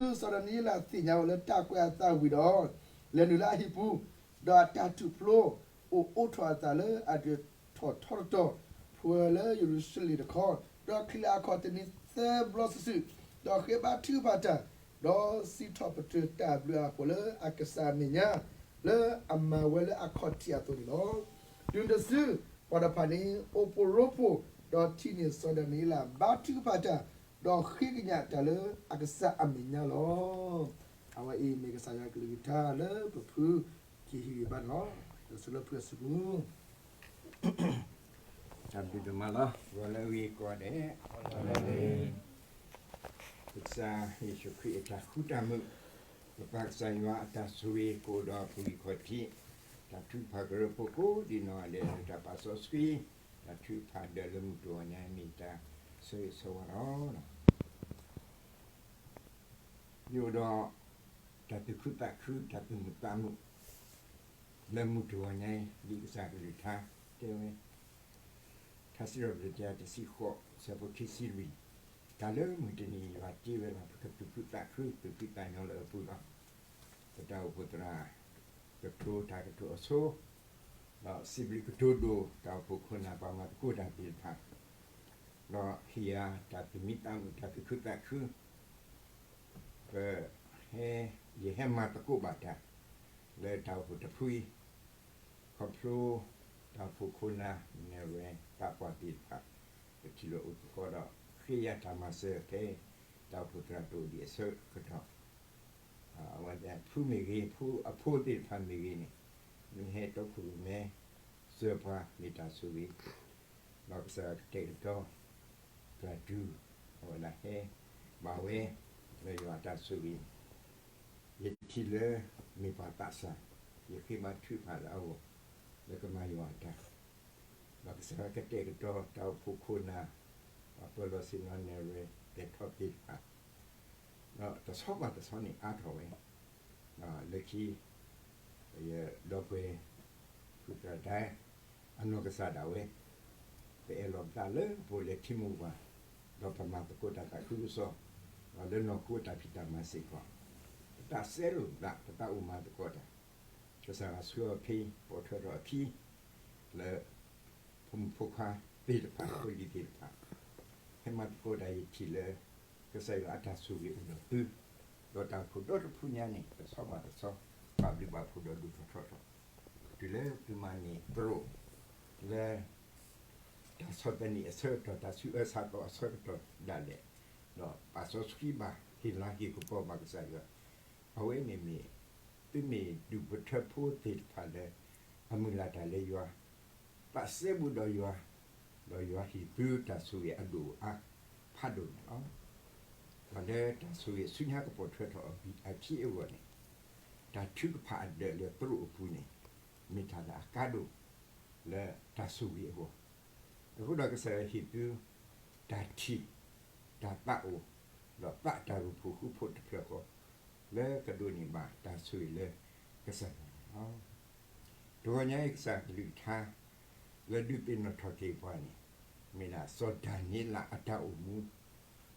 ဒီးတုၤစီၤဒၤနံးယ့လးသ့ၣ်ညါဝဲလၢတၢ်ကွဲးအသးဝံၤဒီး, လဲၤနုာ်လၢအဟံၣ်ပူၤ, ဒီးအတၢ်ထူၣ်ဖျိအိၣ်အိးထီၣ်အသးလၢအဒုးထီၣ်ထီတတီၤ ဖှၢလၢယရူၤၡလ့ၣ်တခီ, ဒီးချံးလၢအခီၣ်တနံၤသၢဘျီစုာ်စုာ်, ဒီးဃ့ဘါထုကဖၣ်တၢ်, ဒီးစံးထီၣ်ပတြၢၤတၢ်ဘျုးအဖှိၣ်လၢအကစၢ်အမဲာ်ညါ, လၢအမၤဝဲလၢအခီၣ်ထံးအသိးန့ၣ်လီၤ. တုၤတစု, ပှၤတဖၣ်န့ၣ် အိၣ်ဖှိၣ်ရိဖှိၣ်, ဒီးထံၣ်န့ၢ်စီၤဒၤနံးယ့လးဘါထုကဖၣ်တၢ်, ဒီးဃ့ကညးတၢ်လၢအကစၢ်အမဲာ်ညါလီၤ. အဝဲအံၤမ့ၢ်ကစၢ်ယွၤကလုၢ်ကထါလၢပဖုက့ၤဟံးဂ့ၤဘၣ်န့ၣ်လီၤ. ဒီးဆိလၢဖုအစုပူၤ တၢ်ဘျုးဒိၣ်မးလီၤ. ဂီၤလၢအဂ့ၤကိးဂၤဒဲး, ကစၢ်ယ့ၣ်ၡူးခရံာ်အတၢ်ဃူတၢ်မုာ်, ပပၢ်ကစၢ်ယွၤအတၢ်ဆိၣ်ဂ့ၤကအိၣ်ဒီးပဂံၢ်ခီၣ်ထံး, တၢ်ထုကဖၣ်ကရၢဖိကိးဒံးနီၢ်ဂၤဒဲး လၢတၢ်ပာ်စီဆှံ, တၢ်ထုကဖၣ်ဒၢးလၢမုၢ်တဂီၤညါအံၤ မ့ၢ်တၢ်ဆိၣ်ဂ့ၤဆိၣ်ဝါလီၤ. ယအိၣ်ဒီးတၢ်သူၣ်ခုသးခု တၢ်သူၣ်မုာ်သးမုာ် လၢမုၢ်တဂီၤညါအံၤ ဒ်ကစၢ်ကလုၢ်ကထါတဲဝဲ, ထါစံးထီၣ်ပတြၢၤ တကယၤတဆံဃိး ဆၢဖိခံဆံလွံၢ်, တၢ်လၢမုၢ်တနံၤယွၤတ့ဝဲလီၤ ပကသူၣ်ခုသးခု သူၣ်ဖှံသးညီလၢအပူၤလီၤ. ပတၢ်အိၣ်ဖှိၣ်သရၣ် ကတိၤတၢ်ကတိၤအဆိ ဒီးစံးဘျုးကတိၤဒိၣ် တၢ်အိၣ်ဖှိၣ်ခိၣ်နၢ်ပှၤမၤသကိးတၢ်သ့ၣ်တဖၣ်, ဒီးဟ့ၣ်ယၤတၢ်သူၣ်မံသးမုာ် တၢ်သူၣ်ခုသးခု, ပဟဲ, ယဟဲမၤသကိးဘၣ်တၢ် လၢတၢ်အိၣ်ဖှိၣ်တဖုအံၤ, ခီဖျိတၢ်အိၣ်ဖှိၣ်ခိၣ်နၢ် နဲၣ်ရွဲၣ် သးပှၢ်သ့ၣ်တဖၣ် ပထံၣ်လၢအိၣ်သကိးဒီး ဃ့ယၤတၢ်မၤစၢၤဖဲ တၢ်အိၣ်ဖှိၣ်သရၣ်တအိၣ်ဒံးအဆၢကတီၢ်, အဝဲဒၣ်ဖုမ့ၢ်ဂ့ၤ ဖုအဖိသ့ၣ်တဖၣ်မ့ၢ်ဂ့ၤန့ၣ်, မ့ၢ်ဟဲတီခိၣ်ရိၣ်မဲ စၢၤပှၤမ့ၢ်တၢ်ဆိၣ်ဂ့ၤ, ဒီးကစၢ်ယွၤကတဲာ်ကတီၤ သရၣ်တူၢ် အဝဲဒၣ်ဟဲဘၣ်ဝဲ လၢယွၤအတၢ်ဆိၣ်ဂ့ၤ, ယထံၣ်လၢမ့ၢ်ပှၤသးစၢ်, ယဃ့ဘါထုကဖၣ်လၢအဂီၢ် လၢကမၤယွၤအတၢ်, ဒီးကစၢ်ယွၤကတဲာ်ကတီၤ တၢ်အိၣ်ဖှိၣ်ခိၣ်နၢ် ပှၤပၢၤလီၢ်ဆ့ၣ်နီၤ နဲၣ်ရွဲၣ် ပဲၤထီသ့ၣ်တဖၣ်, ဒီးတဆီဘၣ်တဆီန့ၣ်အါထီၣ်ဝဲ, လၢခံ ယဒီပုၢ်ဝဲၢ် ဖုသရၣ်ဒဲ အနီၢ်ကစၢ်ဒၣ်ဝဲ, ပအဲၣ်လီၤပသးလၢပအိၣ်လၢထံမိၢ်ပှၢ်, ဒီးပမၤသကိးတၢ်သးခုကစီၣ်, ဒီးလၢနီၢ်ခိတၢ်ဖံးတၢ်မၤစ့ၢ်ကီး, ပသးစဲလိာ်သး ပသးအိၣ်မၤသကိးတၢ်, ကစၢ်ယွၤဆိၣ်ဂ့ၤအီၤဖဲ ပိာ်ထွဲထီၣ်အခံ လၢ ဖိမုၣ်ဖိခွါသ့ၣ်တဖၣ် ဖိလံၤသ့ၣ်တဖၣ်, ဟဲမၤသကိးတၢ် ယထံၣ်လၢ ကစၢ်ယွၤအတၢ်ဆိၣ်ဂ့ၤအိၣ်ဒီးသု, ဒီးတၢ်အိၣ်ဖှိၣ်ဒီတဖုညါန့ၣ် တဆီဘၣ်တဆီ ဘၣ်ဘျုးဘၣ်ဖှိၣ်ဒီးဒိၣ်ထီၣ်ထီထီၣ်, တုၤလၢသုမၤန့ၢ်သရိာ် လၢ တၢ်ဆီၣ်သနံးအဆၢကတီၢ် တၢ်ဆူးအၢဆါသီအဆၢကတီၢ်ဒၣ်လဲာ်, ဒီးပာ်စီဆှံဘၣ်ဟ့ၣ်လၤဟ့ၣ်ကပီၤဘၣ်ကစၢ်ယွၤ, အဝဲန့ၣ်မ့ၢ် သုမ့ၢ်ဒူၣ်ဖိထၢဖိသ့ၣ်တဖၣ်လၢ အမုၢ်လၢ်တၢ်လၢယွၤ, သးစဲဘူးဒီးယွၤ, ဒီးယွၤဟ့ၣ်သုတၢ်ဆိၣ်ဂ့ၤအဒိၣ်အါဖးဒိၣ်န့ၣ်လီၤ. ဒီးလၢတၢ်ဆိၣ်ဂ့ၤဆူညါကပိာ်ထွဲထီၣ်အခံအဂီၢ်န့ၣ်, တၢ်ထုကဖၣ်အဒၢးလၢသရိာ်အပူၤန့ၣ် မ့ၢ်တၢ်လၢအကါဒိၣ် လၢတၢ်ဆိၣ်ဂ့ၤအဂီၢ်, အဃိဒီးကစၢ်ယွၤဟ့ၣ်သု တၢ်ထံၣ် တၢ်သးအိၣ် ဒီးသးတၢ်ဂုာ်ဖိဃူဖိတဖျၢၣ်ဃီ လၢကဒိးန့ၢ်ဘၣ်တၢ်ဆိၣ်ဂ့ၤလၢကစၢ်ယွၤန့ၣ်လီၤ. တဂီၤညါအံၤကစၢ်ကလုၢ်ကထါ လၢဒုးသ့ၣ်နီၣ်ထီၣ်က့ၤပှၤန့ၣ် မ့ၢ်ဒၣ်စီၤဒၤနံးယ့လးအတၢ်အိၣ်မူ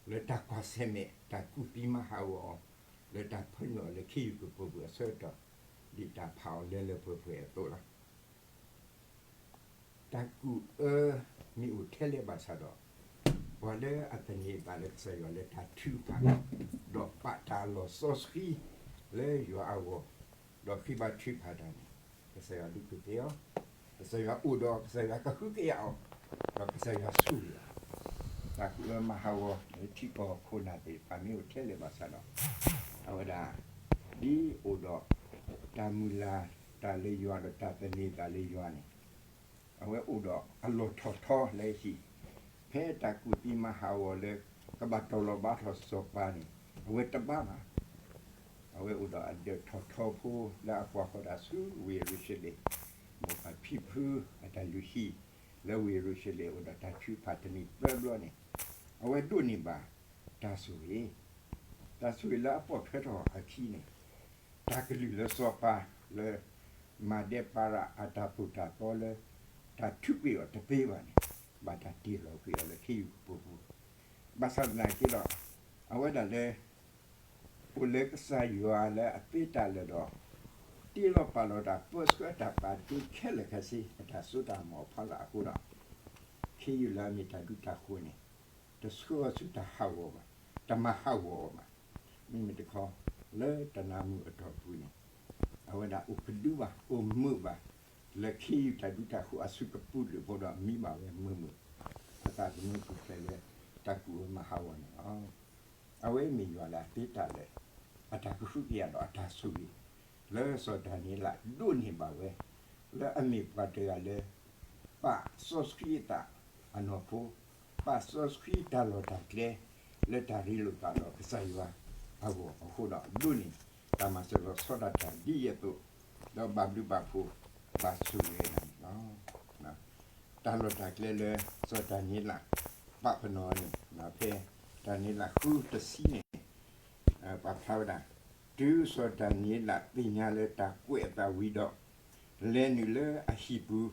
လၢတၢ်ကွၢ်ဆၢၣ်မဲာ် တၢ်ကူၣ်သံမၤဟးဂီၤအီၤ လၢတၢ်ဖၢနုာ်အီၤလၢခ့ယုၢ်ကပူၤပူၤအဆၢကတီၢ် ဒ်တၢ်ဖးအီၤလၢလၢပှဲၤပှဲၤအသိးလီၤ. တၢ်ကူၣ်အၢမ့ၢ်အိၣ်ထဲလဲၣ်ဘၣ်ဆၣ်ဒီး ပှၤလၢအသန့ၤအသးလၢကစၢ်ယွၤလၢတၢ်ထုကဖၣ် ဒီးပာ်တၢ်လီၢ်စီဆှံလၢယွၤအဂီၢ် ဒီးဃ့ဘါထုကဖၣ်တၢ်န့ၣ် ကစၢ်ယွၤဒုးကူၣ်သ့အီၤ, ကစၢ်ယွၤအိၣ်ဒီး ကစၢ်ယွၤကဟုကယာ်အီၤ, ဒီးကစၢ်ယွၤဆိၣ်ဂ့ၤအီၤ, တၢ်ကူၣ်အၢမၤဟးဂီၤလၢထံကီၢ်ခိၣ်နၢ်သ့ၣ်တဖၣ်မ့ၢ်အိၣ်ထဲလဲၣ်ဘၣ်ဆၣ်ဒီး အဝဲဒၣ် ဒ်အိၣ်ဒီး တၢ်မုၢ်လၢ်တၢ်လၢယွၤဒီးတၢ်သန့ၤသးလၢယွၤန့ၣ် အဝဲအိၣ်ဒီးအလီၢ်ထီၣ်ထီလၢဟံၣ်, ဖဲတၢ်ကူၣ်သံမၤဟးဂီၤလၢ ကဘၣ်တီၤလီၤဘါထီၣ်စီၤပၤန့ၣ် အဝဲတဘၣ်ဘၣ်. အဝဲအိၣ်ဒီးအဒၢးထီၣ်ထီဖိလၢအကွၢ်ဃီၤတၢ်ဆူဝ့ၢ်ယရူၤၡလ့ၣ်, မ်ပှၤဖံဖုအတၢ်လုၢ်ဟံၣ် လၢဝ့ၢ်ယရူၤၡလ့ၣ်အိၣ်ဒီးတၢ်ထုကဖၣ်တနံၤသၢဘျီန့ၣ်, အဝဲဒိးန့ၢ်ဘၣ်တၢ်ဆိၣ်ဂ့ၤ, တၢ်ဆိၣ်ဂ့ၤလၢအပိာ်ထွဲထီၣ်အခံန့ၣ် တၢ်ကလုၢ်လၢစီၤပၤလၢ မၤဒဲပၤရၤအတၢ်သိၣ်တၢ်သီလၢ တၢ်ထုးကွံာ်အီၤတသ့ဘၣ်န့ၣ် ဘၣ်တၢ်တ့ၢ်လီၤကွံာ်အီၤလၢခ့ယုၢ်ကပူၤပူၤ, ဘၣ်ဆၣ်သနာ်က့ဒီး အဝဲဒၣ်လၢ အိၣ်လၢကစၢ်ယွၤလၢအသ့တၢ်လၢာ်ဒီး တ့လီၤပာ်လီၤတၢ်ပၢဆှၢတၢ်ပာ်တ့ခဲလၢာ်ခဲဆ့ အတၢ်စိတၢ်ကမီၤအဖီလာ်အဃိဒီး ခ့ယုၢ်လၢအမ့ၢ်တၢ်ဒူတၢ်ဃိၤန့ၣ် တဆှၢအီၤဆူတၢ်ဟးဂီၤဘၣ်, တမၤဟးဂီၤအီၤဘၣ်. မ့မ့ၢ်တခီ လၢတနါမူးအတီၢ်ပူၤန့ၣ် အဝဲဒၣ်အိၣ်ကဒုဘၣ်, အိၣ်မုာ်ဘၣ်, လၢခ့ယုၢ်တၢ်ဒူတၢ်ဃိၤအစုကပူၤဒုးဖိဒီး မံဘၣ်ဝဲမုာ်မုာ်, အသးသမူပူၤဖျဲးလၢတၢ်ကူၣ်အၢမၤဟးဂီၤန့ၣ်လီၤ. အဝဲမ့ၢ်ယွၤလၢအသ့တၢ်လၢာ် အတၢ်ကဟုကယာ်ဒီးအတၢ်ဆိၣ်ဂ့ၤ လၢစီၤဒၤနံးယ့လးဒိးန့ၢ်ဘၣ်ဝဲ လၢအမ့ၢ်ပှၤတဂၤလၢ ပာ်စီဆှံအသးအနီၢ်ခိ, ပာ်စီဆှံတၢ်လီၢ်တၢ်ကျဲ လၢတၢ်ရ့လိာ်သးဒီးကစၢ်ယွၤအဂီၢ်အဃိဒီး ဒိးန့ၢ်တၢ်မၤစၢၤလီၤဆီဒၣ်တၢ်ဒ်အံၤအသိး, ဒီးဘၣ်ဘျုးဘၣ်ဖှိၣ် ဘၣ်ဆိၣ်ဂ့ၤဝဲဒၣ်န့ၣ်လီၤ. တၢ်လီၢ်တၢ်ကျဲလၢစီၤဒၤနံးယ့လး ပာ်ပနီၣ်န့ၣ် ဖဲတၢ်နံးယ့လးဃုတဆံန့ၣ် ပာ်ဖျါဝဲဒၣ်, တုၤစီၤဒၤနံးယ့လးသ့ၣ်ညါလၢတၢ်ကွဲးအသးဝံၤဒီး, လဲၤနုာ်လၢအဟံၣ်ပူၤ,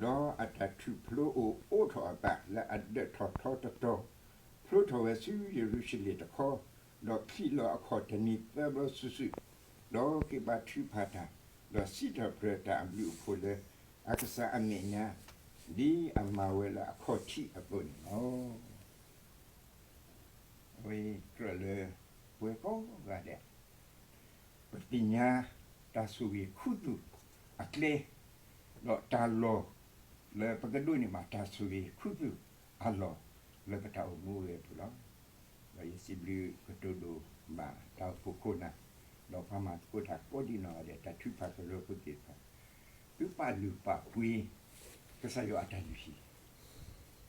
ဒီးအတၢ်ထူၣ်ဖျိအိၣ်အိးထီၣ်အသးလၢအဒၢးထီၣ်ထီတတီၤ, ဖျိထီၣ်ဝဲဆူယရူၤၡလ့ၣ်တခီ, ဒီးချံးလီၤအခီၣ်တနံၤသၢဘျီစုာ်စုာ်, ဒီးက့ၤဘါထုကဖၣ်တၢ်, ဒီးစံးထီၣ်ပတြၢၤတၢ်အဘျုးအဖှိၣ်လၢအကစၢ်အမဲာ်ညါ, ဒ်အမၤဝဲလၢအခီၣ်ထံးအသိးန့ၣ်လီၤ. အဝဲကြၢးလၢပှၤကိးဂၤဒဲး ပသ့ၣ်ညါတၢ်ဆိၣ်ဂ့ၤခူသူၣ်အကျဲ, ဒီးတၢ်လီၢ်လၢပကဒိးန့ၢ်ဘၣ် တၢ်ဆိၣ်ဂ့ၤခူသူၣ်အလီၢ်လၢပတၢ်အိၣ်မူဝဲအပူၤလီၤ. ဒီးယစံးဘျုးကတိၤဒိၣ်မးတၢ်အိၣ်ဖှိၣ်ခိၣ်နၢ်, ဒီးပှၤမၤသကိးတၢ်ကိးဒံးနီၢ်ဂၤဒဲး တၢ်ထုကဖၣ်ကရၢဖိသ့ၣ်တဖၣ်, သုပာ်လုၢ်ပာ်ပှ့ၤ ကစၢ်ယွၤအတၢ်လုၢ်ဟံၣ်,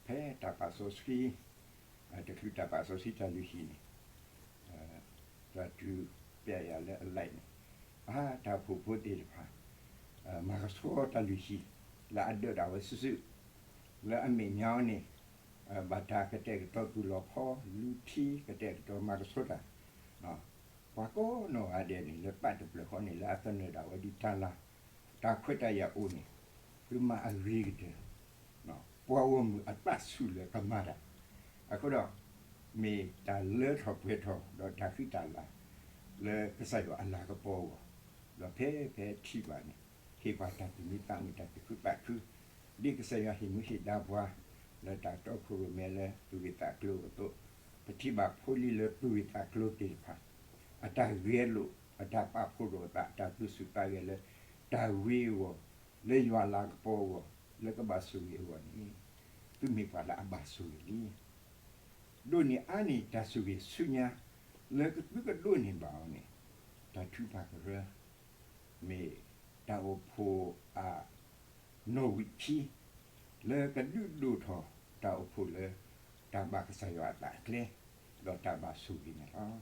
ဖဲတၢ်ပာ်စီဆှံ တချုးတၢ်ပာ်စီဆှံတၢ်လုၢ်ဟံၣ်န့ၣ်, တၢ်ထုးပျဲယၤလၢအလဲၣ်န့ၣ်, အါတၢ်အိၣ်ဖှိၣ်ဖိသ့ၣ်တဖၣ် မၤကဆှီတၢ်လုၢ်ဟံၣ် လၢအဒၢးဒၣ်ဝဲစုာ်စုာ်, လၢအမဲာ်ညါအီၤန့ၣ်, ဘၣ်တၢ်ကတဲာ်ကတီၤသူၣ်လီၤဖီ လူၤထံကတဲာ်ကတီၤမၤကဆှီတၢ်, ပှၤကိးနီၢ်ဂၤဒဲးန့ၣ် လၢသးတဖျၢၣ်ဃီန့ၣ် လၢအသနၢၣ်ဒၣ်ဝဲဒ်တၢ်လၤ တၢ်ခွဲးတၢ်ယာ်အိၣ်န့ၣ်, သုမၤအဂ့ၤကတၢၢ်, ပှၤဂီၢ်မုၢ်အသးဆူၣ်လၢကမၤတၢ်, အဃိဒီး မ့ၢ်တၢ်လၢထီၣ်ပှဲၤထီၣ် ဒီးတၢ်ဃံတၢ်လၤ လၢကစၢ်ယွၤအလၤကပီၤအဂီၢ်, ဒီးဖဲဖဲထံၣ်ဘၣ်န့ၣ် ဟ့ၣ်ပှၤတၢ်သူၣ်မံသးမုာ် တၢ်သူၣ်ခုသးခု, ဒ်ကစၢ်ယွၤဟ့ၣ်မူဟ့ၣ်ဒါပှၤ လၢတၢ်တီခိၣ်ရိၣ်မဲလၢသူၣ်ဂ့ၢ်သးကျိၤအသိး, ပထံၣ်ဘၣ်ဖိလံၤလၢသူၣ်ဂ့ၢ်သးကျိၤသ့ၣ်တဖၣ် အတၢ်ဂဲၤလိာ် အတၢ်ပာ်ဖှိၣ်ရိၣ်အသး အတၢ်သူၣ်ဆူၣ်သးဂဲၤလၢ တၢ်ဂ့ၤအဂီၢ်, လၢယွၤလၤကပီၤအဂီၢ်, လၢကဘၣ်ဆိၣ်ဂ့ၤအဂီၢ်န့ၣ်, သုမ့ၢ်ပှၤလၢအဘၣ်ဆိၣ်ဂ့ၤလံ. ဒိးန့ၢ်အါန့ၢ်တၢ်ဆိၣ်ဂ့ၤဆူညါ လၢသုကဒိးန့ၢ်ဘၣ်အီၤန့ၣ်, တၢ်ထုကဖၣ်ကရၢ မ့ၢ်တၢ်အိၣ်ဖှိၣ်အ နီၣ်ဝံာ်ခံ လၢကဒုးဒိၣ်ထီၣ်တၢ်အိၣ်ဖှိၣ်လၢ တၢ်ဘၣ်ကစၢ်ယွၤအသးအကျဲ ဒီးတၢ်ဘၣ်ဆိၣ်ဂ့ၤန့ၣ်လီၤ.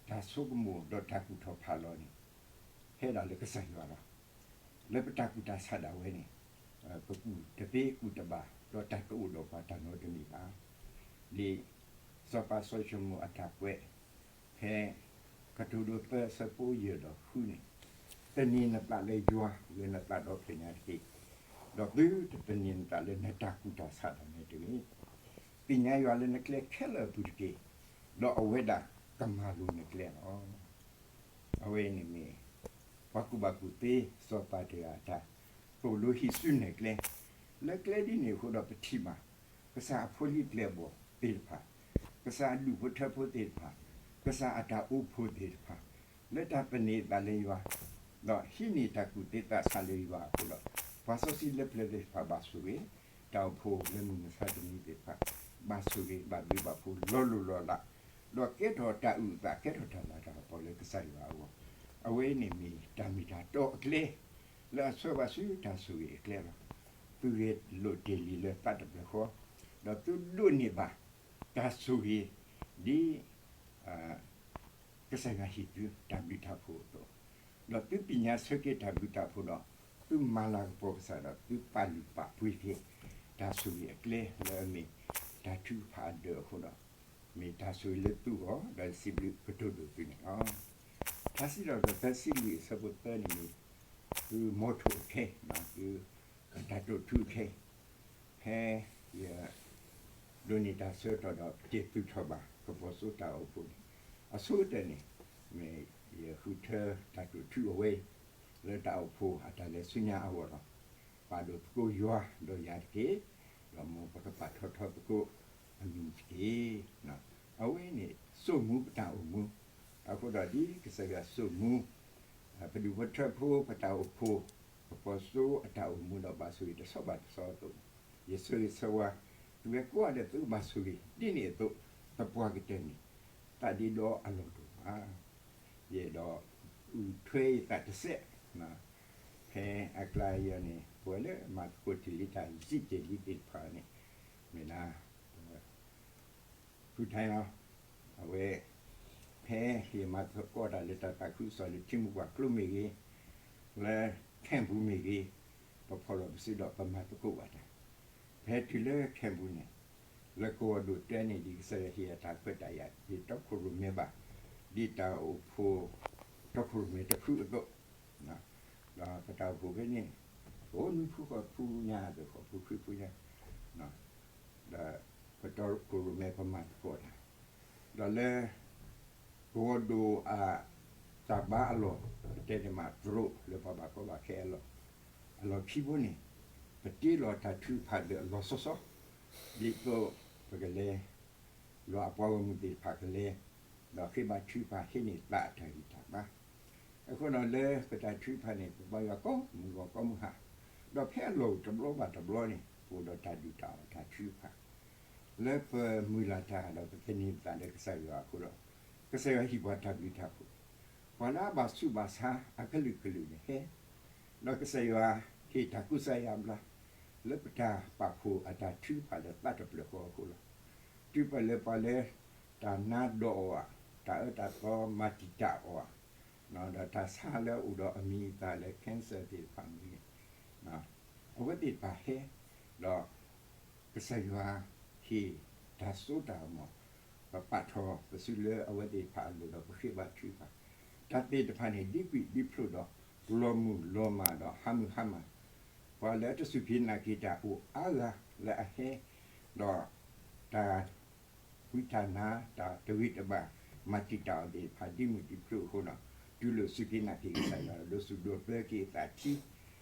တၢ်ဆိကမိၣ်ဒီးတၢ်ကူၣ်ထီၣ်ဖးလီၤန့ၣ် ဟဲဒၣ်လၢကစၢ်ယွၤလီၤ. လၢပတၢ်ကူၣ်တၢ်ဆးဒၣ်ဝဲန့ၣ် ပကူၣ်တသ့ကူၣ်တဘၣ် ဒီးတၢ်တအိၣ်ဒီးပှၤတၢ်နီတမံၤဘၣ်. ဒ်စီၤပၤစီၤၡလိၤမိၣ်အတၢ်ကွဲး ဖဲကတိၤဒိသၢအဆၢဖိယဲၢ်ဒီးဃုန့ၣ်, သန့ၤနသးလၢယွၤ လၢနသးဒီဖျၢၣ်ညါတက့ၢ်. ဒီးသုတသန့ၤနသးလၢနတၢ်ကူၣ်တၢ်ဆးဒၣ်နဲတဂ့ၤ. သ့ၣ်ညါယွၤလၢနကျဲခဲလၢာ်အပူၤတက့ၢ်, ဒီးအဝဲဒၣ်ကမၤလိၤနကျဲလီၤ. အဝဲအံၤန့ၣ်မ့ၢ် ပှၤကူၣ်ဘၣ်ကူၣ်သ့ စီၤပၤတဂၤအတၢ်သိၣ်လိဟံးစုနဲၣ်ကျဲ, လၢကျဲဒ်န့ၣ်အဃိဒီးပထံၣ်ဘၣ် ကစၢ်အဖိလံၤပျဲၢ်အဘီၣ်သ့ၣ်တဖၣ်, ကစၢ်အဒူၣ်ဖိထၢဖိသ့ၣ်တဖၣ်, ကစၢ်အတၢ်အိၣ်ဖှိၣ်သ့ၣ်တဖၣ် လၢတၢ်သန့ၤအသးလၢယွၤ ဒီးဟံးန့ၢ်တၢ်ကူၣ်သ့သးဆးလၢယွၤအဃိဒီး ပှၤစီဆှံလၢပျၢၤသ့ၣ်တဖၣ်ဘၣ်ဆိၣ်ဂ့ၤ, တၢ်အိၣ်ဖှိၣ်လၢမုၢ်မဆါတနံၤသ့ၣ်တဖၣ် ဘၣ်ဆိၣ်ဂ့ၤ ဘၣ်ဘျုးဘၣ်ဖှိၣ်လီၤလိၢ်လီၤလး, ဒီးကဲထီၣ်တၢ်အုၣ်အသး ကဲထီၣ်တၢ်လၤတၢ်ကပီၤလၢကစၢ်ယွၤအဂီၢ်, အဝဲအံၤန့ၣ်မ့ၢ်တၢ်မ့ၢ်တၢ်တီအကျဲ လၢအဆှၢဘၣ်ဆူတၢ်ဆိၣ်ဂ့ၤအကျဲလီၤ. သုဂဲၤလိာ်တ့ၢ်လံလၢသးတဖျၢၣ်ဃီ, ဒီးသုဒိးန့ၢ်ဘၣ် တၢ်ဆိၣ်ဂ့ၤ ဒ် ကစၢ်ယွၤဟ့ၣ်သုတၢ်ဘျုးတၢ်ဖှိၣ်အသိး, ဒီးသုသ့ၣ်ညါဆၢက့ၤတၢ်ဘျုးတၢ်ဖှိၣ်ဒီး သုမၤလၤကပီၤကစၢ်ဒီး သုပာ်လုၢ်ပာ်ပှ့ၤက့ၤ တၢ်ဆိၣ်ဂ့ၤအကျဲလၢအမ့ၢ် တၢ်ထုကဖၣ်အဒၢးအဃိဒီး မ့ၢ်တၢ်ဆိၣ်ဂ့ၤလၢသုဂီၢ် ဒီးယစံးဘျုးကတိၤဒိၣ်သုန့ၣ်လီၤ. ထါစံးထီၣ်ပတြၢၤသၢဆံလွံၢ်အဆၢဖိသၢန့ၣ်မ့ၢ် သုမီထိၣ်အခဲ, သုတၢ်တိာ်ထူအခဲ, ဖဲယ ဒိးန့ၢ်တၢ်ဆၢကတီၢ်ဒီး ပတံၤသူၣ်ထီၣ်ဘၣ် ကပီၤစိတၢ်အိၣ်ဖှိၣ်န့ၣ်, အဆိကတၢၢ်န့ၣ် မ့ၢ်ယဃုထၢတၢ်တိာ်ထူအဝဲအံၤ လၢတၢ်အိၣ်ဖှိၣ်အတၢ်လဲၤဆူညါအဂီၢ်လီၤ. ပာ်ဒိၣ်သကိးယွၤဒီးယၤတက့ၢ်, ဒီးမ်ပကပာ်ထီၣ်ထီသကိးအမံၤတက့ၢ်. အဝဲန့ၣ်စိာ်မူပတၢ်အိၣ်မူ, အဃိဒီးဒ်ကစၢ်ယွၤစိာ်မူ ပဒူၣ်ဖိထၢဖိပတၢ်အိၣ်ဖှိၣ် ပပှၤစိအတၢ်အိၣ်မူဒီးဘၣ်ဆိၣ်ဂ့ၤတဆီဘၣ်တဆီအသိး, ယဆၢဂ့ၤဆၢဝါ သုဝဲကိးဂၤဒဲးသုကဘၣ်ဆိၣ်ဂ့ၤ ဒ်န့ၣ်အသိး သပှၢ်ကတၢၢ်န့ၣ် သးဒ့ဒီအလီၢ်တအိၣ်ဘၣ်. ယအဲၣ်ဒိးအုၣ်ထွဲယသးတစဲး, ဖဲအကျါယၤန့ၣ် ပဝဲလၢမၤသကိးတ့ၢ်လံတၢ်ယံာ်စံၣ်တ့ၢ်လံသ့ၣ်တဖၣ်န့ၣ် မ့ၢ်ဒၣ် ဖုထါလီၤ. အဝဲ ဖဲယမၤသကိးတၢ်လၢတၢ်သးခုကစီၣ်လၢထံမုၢ်ပှၢ်ကျိမ့ၢ်ဂ့ၤ, လၢခဲၣ်ပူၤမ့ၢ်ဂ့ၤ, ပဖီၣ်လီၤပစုဒီးပမၤသကိးဘၣ်တၢ်, ဖဲတုၤလၢခဲၣ်ပူၤန့ၣ် လၢကဝီၤဒိၣ်တဲန့ၣ် ဒ်ကစၢ်ယွၤဟ့ၣ်အတၢ်ခွဲးတၢ်ယာ် ဒ်တီခိၣ်ရိၣ်မဲဘၣ်, ဒ်တၢ်အိၣ်ဖှိၣ် တီခိၣ်ရိၣ်မဲတဖုအသိး, ဒီးပတၢ်အိၣ်ဖှိၣ်ဖဲန့ၣ် ပအိၣ်နွံဖုဃိးဖုညါ ဒီးဃိးဖုခွံဖုညါ ဒီးပတီခိၣ်ရိၣ်မဲပမၤသကိးတၢ်, ဒီးလၢ ကဝီၤဒိၣ်အတၢ်ဘါအလီၢ် ပတဲန့ၣ်မးသရိာ်လၢပှၤဘၣ်ကီဘၣ်ခဲအလီၢ်, အလီၢ်ခံဘိန့ၣ် ပတ့လီၤတၢ်ထုကဖၣ်လၢအလီၤဆီဆီ, ဒ်သိးပကလဲၤ ဒီးအပှၤဂီၢ်မုၢ်သ့ၣ်တဖၣ်ကလဲၤ ဒီးဃ့ဘါထုကဖၣ်ဟ့ၣ်န့ၢ်သးအတၢ်ဂံၢ်တၢ်ဘါ, အဃိဒီးလၢပတၢ်ထုကဖၣ်န့ၣ် ပပှၤယွၤကိးမုၢ်ဂီၤကိးမုၢ်ဟါ, ဒီးဖဲအလီၢ်အိၣ်တဘျီဘၣ်တဘျီန့ၣ် ပအိၣ်ဒီးတၢ်ဒုၣ်တၢ်အီၣ်တၢ်ထုကဖၣ် လၢပမုၢ်လၢ်တၢ်ဒီးပသန့ၤသးလၢကစၢ်ယွၤအဃိဒီး, ကစၢ်ယွၤဟ့ၣ်ပှၤတၢ်ဘျုးတၢ်ဖှိၣ်, ပှၤလၢအဘၣ်ဆူးဘၣ်ဆါအကလုာ်ကလုာ်န့ၣ်ဟဲ, ဒီးကစၢ်ယွၤဟ့ၣ်တၢ်ကူစါယါဘျါ လၢပတၢ်ပာ်ဖှိၣ်အတၢ်ထုကဖၣ်လၢသးတဖျၢၣ်ဃီအဃိလီၤ. တုၤပလၢပှၤလၢ တၢ်နါဒိးအီၤဧါ, တၢ်အၢတၢ်သီမၤတံာ်တာ်အီၤဧါ, ဒီးတၢ်ဆါလၢအအိၣ်ဒီးအမံၤအသၣ်လၢ cancer သ့ၣ်တဖၣ်မ့ၢ်ဂ့ၤ, အဝဲသ့ၣ်တဖၣ်ဟဲ, ဒီး ကစၢ်ယွၤဟ့ၣ်တၢ်စိတၢ်ကမီၤ, ပပာ်ထီၣ်ပစုလၢအဝဲသ့ၣ်တဖၣ်အလိၤဒီးပဃ့ဘါထုကဖၣ်, တၢ်သ့ၣ်တဖၣ်န့ၣ် ဒ်ကွံာ်ဒ်ဖျိးဒီး လီၤမုၢ်လီၤမၢ်ဒီးဟါမုၢ်ဟါမၢ်, ပှၤလၢတစူၢ်က့ၤနာ်က့ၤတၢ်အိၣ်အါဂၤလၢအဟဲ, ဒီးတၢ် ဝံတၢ်နါ တၢ်တဂ့ၤတဘၣ် မၤတံာ်တာ်အီၤသ့ၣ်တဖၣ် ဒ်မုၢ်ဒ်ဖျိးအဃိဒီး, တုၤလီၤစူၢ်က့ၤနာ်က့ၤကစၢ်ယွၤ ဒိးစူၣ်ဒိးသၢက့ၤအသးထံ, ဒီး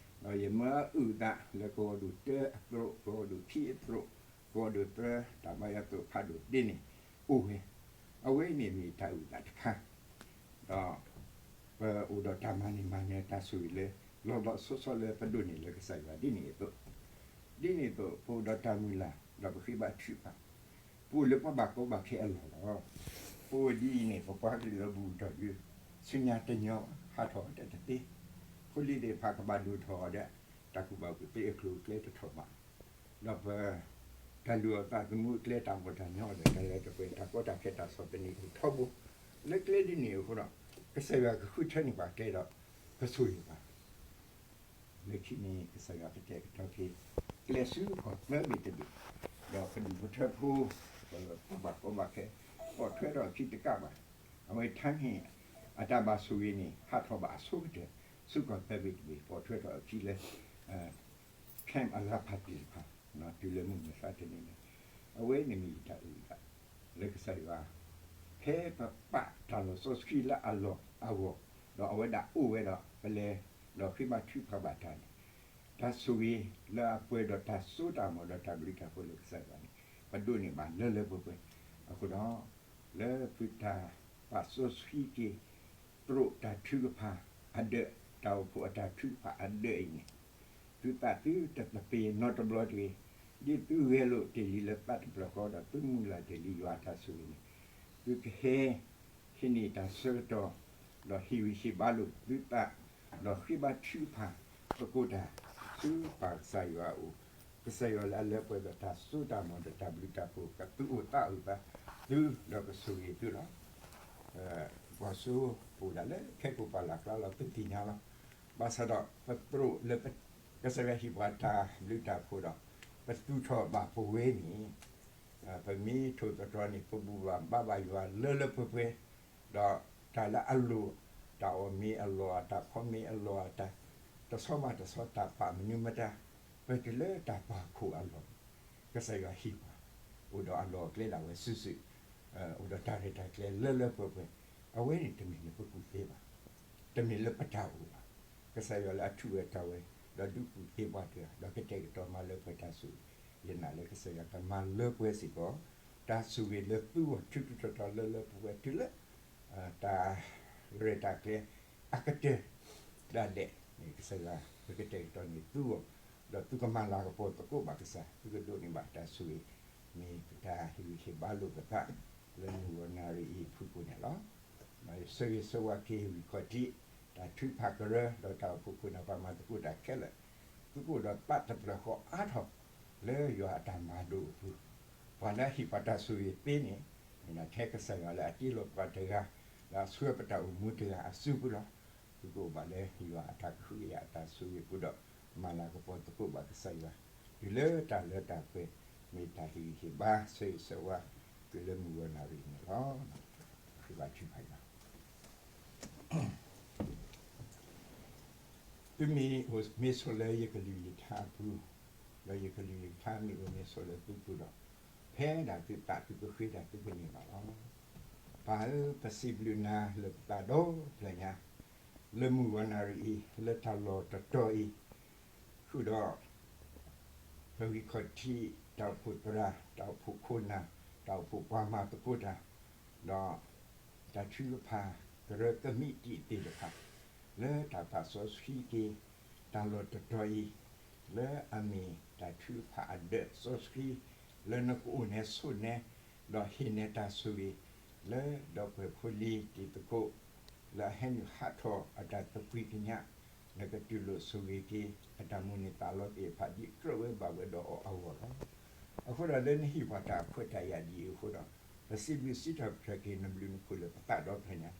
ယမၢအုၣ်အသးလၢကဝီၤဒိၣ်တၢအသရိာ်, ကဝီၤဒိၣ်ခံအသရိာ်, ကဝီၤဒိၣ်သၢ တၢ်ဘါယွၤသိးဖးဒိၣ်သ့န့ၣ် အိၣ်ဝဲ, အဝဲန့ၣ်မ့ၢ်တၢ်အုၣ်အသးတခါ ဒီး ပအိၣ်ဒီးတၢ်မၤန့ၢ်မၤနၢၤတၢ်ဆိၣ်ဂ့ၤလၢ လီၤလီၤဆီဆီလၢပဒိးန့ၢ်လၢကစၢ်ယွၤဒ်န့ၣ်အသိး, ဒ်န့ၣ်အသိး ပအိၣ်ဒီးတၢ်မုၢ်လၢ် ဒီးပဃ့ဘါထုကဖၣ်, ပအိၣ်လၢပှၤဘၣ်ကီဘၣ်ခဲအလီၢ်လီၤ. ပအိၣ်ဒ်အံၤန့ၣ် ပပှၤကလုာ်လၢဘူၣ်ထီၣ်ဒုး ဆူညါတညီဘၣ်, ဟးထီၣ်ဝဲတသ့, ဖိလံၤသ့ၣ်တဖၣ်ကဘၣ်ဒိၣ်ထီၣ်ဒီး တၢ်ကူၣ်ဘၣ်ကူၣ်သ့အကျိၤအကျဲတထီၣ်ဘၣ် ဒီးပ တၢ်လုၢ်အီၣ်သးသမူအကျဲ တၢ်မီၢ်တၢ်ညီဒီးတၢ်လၢတပှဲၤ တၢ်ကီတၢ်ခဲတၢ်ဆီၣ်သနံးအိၣ်ထီဘိ, လၢကျဲဒ်န့ၣ်အဃိဒီး ကစၢ်ယွၤကဃုထၢန့ၢ်ပှၤကျဲဒီး ပဆိၣ်ဂ့ၤဘၣ်. လၢခံန့ၣ် ကစၢ်ယွၤကတဲာ်ကတီၤက့ၤ ကျဲဆူကီၢ်သၢဘ့ၣ်တဘ့ၣ်, ဒီးပဒူၣ်ဖိထၢဖိ ပဘၣ်ကီဘၣ်ခဲ ပိာ်ထွဲထီၣ်အခံတကးဘၣ်. အဝဲထါန့ၣ် အတၢ်ဘၣ်ဆိၣ်ဂ့ၤန့ၣ် ဟးထီၣ်ဘၣ်အဆိကတၢၢ် ဆူကီၢ်သၢဘ့ၣ်တဘ့ၣ် ပိာ်ထွဲထီၣ်အခံလၢ camp အဂၤဖးတံၢ်တဖၣ် တုၤလၢမုၢ်မဆါတနံၤန့ၣ်, အဝဲန့ၣ်မ့ၢ်ယတၢ်အုၣ်အသး လၢကစၢ်ယွၤ ဖဲပပာ်တၢ်လီၤစီဆှံလၢအလီၢ်အဂီၢ်, ဒီးအဝဲဒၣ်အိၣ်ဝဲဒီး ပလဲၤဒီးဃ့ဘါထုကဖၣ်ဘၣ်တၢ်န့ၣ်, တၢ်ဆိၣ်ဂ့ၤလၢအပှဲၤဒီးတၢ်စိတၢ်ကမီၤဒီးတၢ်ဘျုးတၢ်ဖှိၣ်လၢကစၢ်ယွၤန့ၣ် ပဒိးန့ၢ်ဘၣ်လၢလၢပှဲၤပှဲၤ. အဃိဒီး လၢသုတၢ်ပာ်စီဆှံက့ၤ သရိာ်တၢ်ထုကဖၣ်အဒၢး, တၢ်အိၣ်ဖှိၣ်အတၢ်ထုကဖၣ်အဒၢးအံၤန့ၣ်, သုသးသုတသပ့ၤနီတဘျီတဂ့ၤ, ဒ်သုဂဲၤလိာ်တ့ၢ်လံလၢသးတဖျၢၣ်ဃီဒီး သုမုၢ်လၢ်တ့ၢ်လံယွၤအတၢ်ဆိၣ်ဂ့ၤန့ၣ်, သုကဟဲ ဟံးန့ၢ်တၢ်ဆၢကတီၢ်, ဒီးဟ့ၣ်ဂံၢ်ဟ့ၣ်ဘါလိာ်သုသး, ဒီးဃ့ဘါထုကဖၣ်သကိးတၢ် ဆူပၢ်ကစၢ်ယွၤအအိၣ်, ကစၢ်ယွၤလၢအလၢပှဲၤဒီးတၢ်စိတၢ်ကမီၤဒီးတၢ်ဘျုးတၢ်ဖှိၣ် ကသူၣ်အိၣ်သးအိၣ်သး သုဒီးကဆိၣ်ဂ့ၤသုလီၤ. ပှၤစိပအိၣ်ဒၣ်လၢခဲကိာ်ပာ်လၢ်ကျါလီၤ သုသ့ၣ်ညါလီၤ. ဘၣ်ဆၣ်ဒီးပသရိာ်လၢ ကစၢ်ယွၤဟ့ၣ်ပှၤတၢ်ဘျုးတၢ်ဖှိၣ်ဒီး ပသူၣ်ထီၣ်ဘၣ်ပဝဲန့ၣ် ပမ့ၢ်ထိၣ်သတြီၤန့ၣ် ပဘူၣ်ဘၣ်ဘါဘၣ်ယွၤလၢလၢပှဲၤပှဲၤ, ဒီးတၢ်လၢအလိၣ်, တၢ်အီၣ်မ့ၢ်အလီၢ်, တၢ်ဖီမ့ၢ်အလီၢ်, တၢ်တဆီဘၣ်တဆီ တၢ်ပာ်မနုၤမတၤ, ပတုၤလၢတၢ်ပာ်ဖှိၣ်အလီၢ်န့ၣ် ကစၢ်ယွၤဟ့ၣ်ပှၤ, အိၣ်ဒီးအလီၢ်အကျဲဒၣ်ဝဲစုာ်စုာ်, အိၣ်ဒီးတၢ်ရဲၣ်တၢ်ကျဲၤလၢလၢပှဲၤပှဲၤ, အဝဲန့ၣ်တမ့ၢ်လၢပကူၣ်သ့ဘၣ်, တမ့ၢ်လၢပတၢ်အိၣ်ဘၣ်. ကစၢ်ယွၤလၢအထူးဝဲတၢ်ဝဲ, ဒီးဒုးကူၣ်သ့ပှၤတဂၤ, ဒီးကတဲာ်ကတီၤမၤလၢပှဲၤတၢ်ဆိၣ်ဂ့ၤ, ယနာ်လၢကစၢ်ယွၤကမၤလၢပှဲၤစ့ၢ်ကီး တၢ်ဆိၣ်ဂ့ၤလၢသူအီၤ ထူးထူးတီၤတီၤလၢလၢပှဲၤပှဲၤ တုၤလၢ တၢ်ရဲၣ်တၢ်ကျဲၤအကတၢၢ်ဒၣ်လဲာ်န့ၣ် ကစၢ်ယွၤ ပကတဲာ်ကတီၤန့ၢ်သုအီၤ, ဒီးသုကမၤလၤကပီၤသကိးဘၣ်ကစၢ်, သုကဒိးန့ၢ်ဘၣ်တၢ်ဆိၣ်ဂ့ၤ, မ့ၢ်ပတၢ်ဟ့ၣ်ဂံၢ်ဟ့ၣ်ဘါလိာ်ပသး လၢမုၢ်ဂီၤနၣ်ရံၣ်အံၤအဖုၣ်ကိာ်န့ၣ်လီၤ. ဆၢဂ့ၤဆၢဝါက့ၤဝံၤခီၣ်ထံး တၢ်ထုကဖၣ်ကရၢ ဒီးတၢ်အိၣ်ဖှိၣ်ခိၣ်နၢ်ပှၤမၤသကိးတၢ်ခဲလၢာ်, သုကအိၣ်ဒီးသးတဖျၢၣ်ဃီအါထီၣ် လၢယွၤအတၢ်မၤဒိၣ်အပူၤ, ပှၤလၢအဟ့ၣ်ပှၤတၢ်ဆိၣ်ဂ့ၤသ့န့ၣ်, မ့ၢ်ထဲကစၢ်ယွၤလၢအတ့လီၤပှၤတဂၤ, လၢအဆှၢပတၢ်အိၣ်မူတဂၤအစုပူၤလီၤ. သုကအိၣ်ဘၣ်လၢယွၤအတၢ်ကဟုကယာ်အတၢ်ဆိၣ်ဂ့ၤအပူၤဒီး မၤလၤကပီၤသကိးဘၣ်ကစၢ်ယွၤ, တုၤလၢတၢ်လၢတၢ်ပှဲၤ, မ့ၢ်တၢ်ဟ့ၣ်ဂံၢ်ဟ့ၣ်ဘါဆၢဂ့ၤဆၢဝါ တုၤလၢမုၢ်ဂီၤနၣ်ရံၣ်န့ၣ်လီၤ. သုဘၣ်ထုကဖၣ်ယွၤ သုမ့ၢ်အိၣ်မ့ၢ်ဆိးလၢယကလုၢ်ယကထါအပူၤ, ဒီးယကလုၢ်ယကထါမ့ၢ်အိၣ်မ့ၢ်ဆိးလၢသုပူၤဒီး, ဖဲဒၣ်သုသးသုကဃ့ဒၣ်သုကန့ၢ်ဘၣ်လီၤ. ပၢ်ဧၢ, ပစံးဘျုးနၤလၢပသးဒီဖျၢၣ်ညါ, လၢမုၢ်ဂီၤနၣ်ရံၣ်အံၤ လၢတၢ်လီၢ်တတီၤအံၤ, ဃုာ်ဒီး ပဂံၢ်ခီၣ်ထံး တၢ်အိၣ်ဖှိၣ်သရၣ်, တၢ်အိၣ်ဖှိၣ်ခိၣ်နၢ်, တၢ်အိၣ်ဖှိၣ်ပှၤမၤသကိးတၢ်, ဒီးတၢ်ထုကဖၣ်ကရၢကမံးတံာ်သ့ၣ်တဖၣ်, လၢတၢ်ပာ်စီဆှံက့ၤ တၢ်လီၢ်တတီၤအံၤ, လၢအမ့ၢ်တၢ်ထုကဖၣ်အဒၢးစီဆှံ လၢနကအိၣ်နဲဆိးနဲ, ဒီးဟ့ၣ်နဲတၢ်ဆိၣ်ဂ့ၤ, လၢဒီပုၢ်ဝဲၢ်ဖိလံၤတံၤသကိး လၢအဟဲနုာ်ဟးထီၣ်အတၢ်သကွံာ်ကညး, နကတူၢ်လိာ်ဆိၣ်ဂ့ၤက့ၤ အတၢ်မိၣ်န့ၢ်သးလီသ့ၣ်တဖၣ် ဒ်ကြၢးဝဲဘၣ်ဝဲဒီးအီၤအဂီၢ်လီၤ. အဃိဒီးလၢနဟ့ၣ်ပှၤတၢ်အခွဲးတၢ်ယာ်ဒ်အံၤအဃိဒီး, ပစံးဘျုးစံးထီၣ်ပတြၢၤက့ၤနဘျုးနဖှိၣ်လၢပသးဒီဖျၢၣ်ညါ,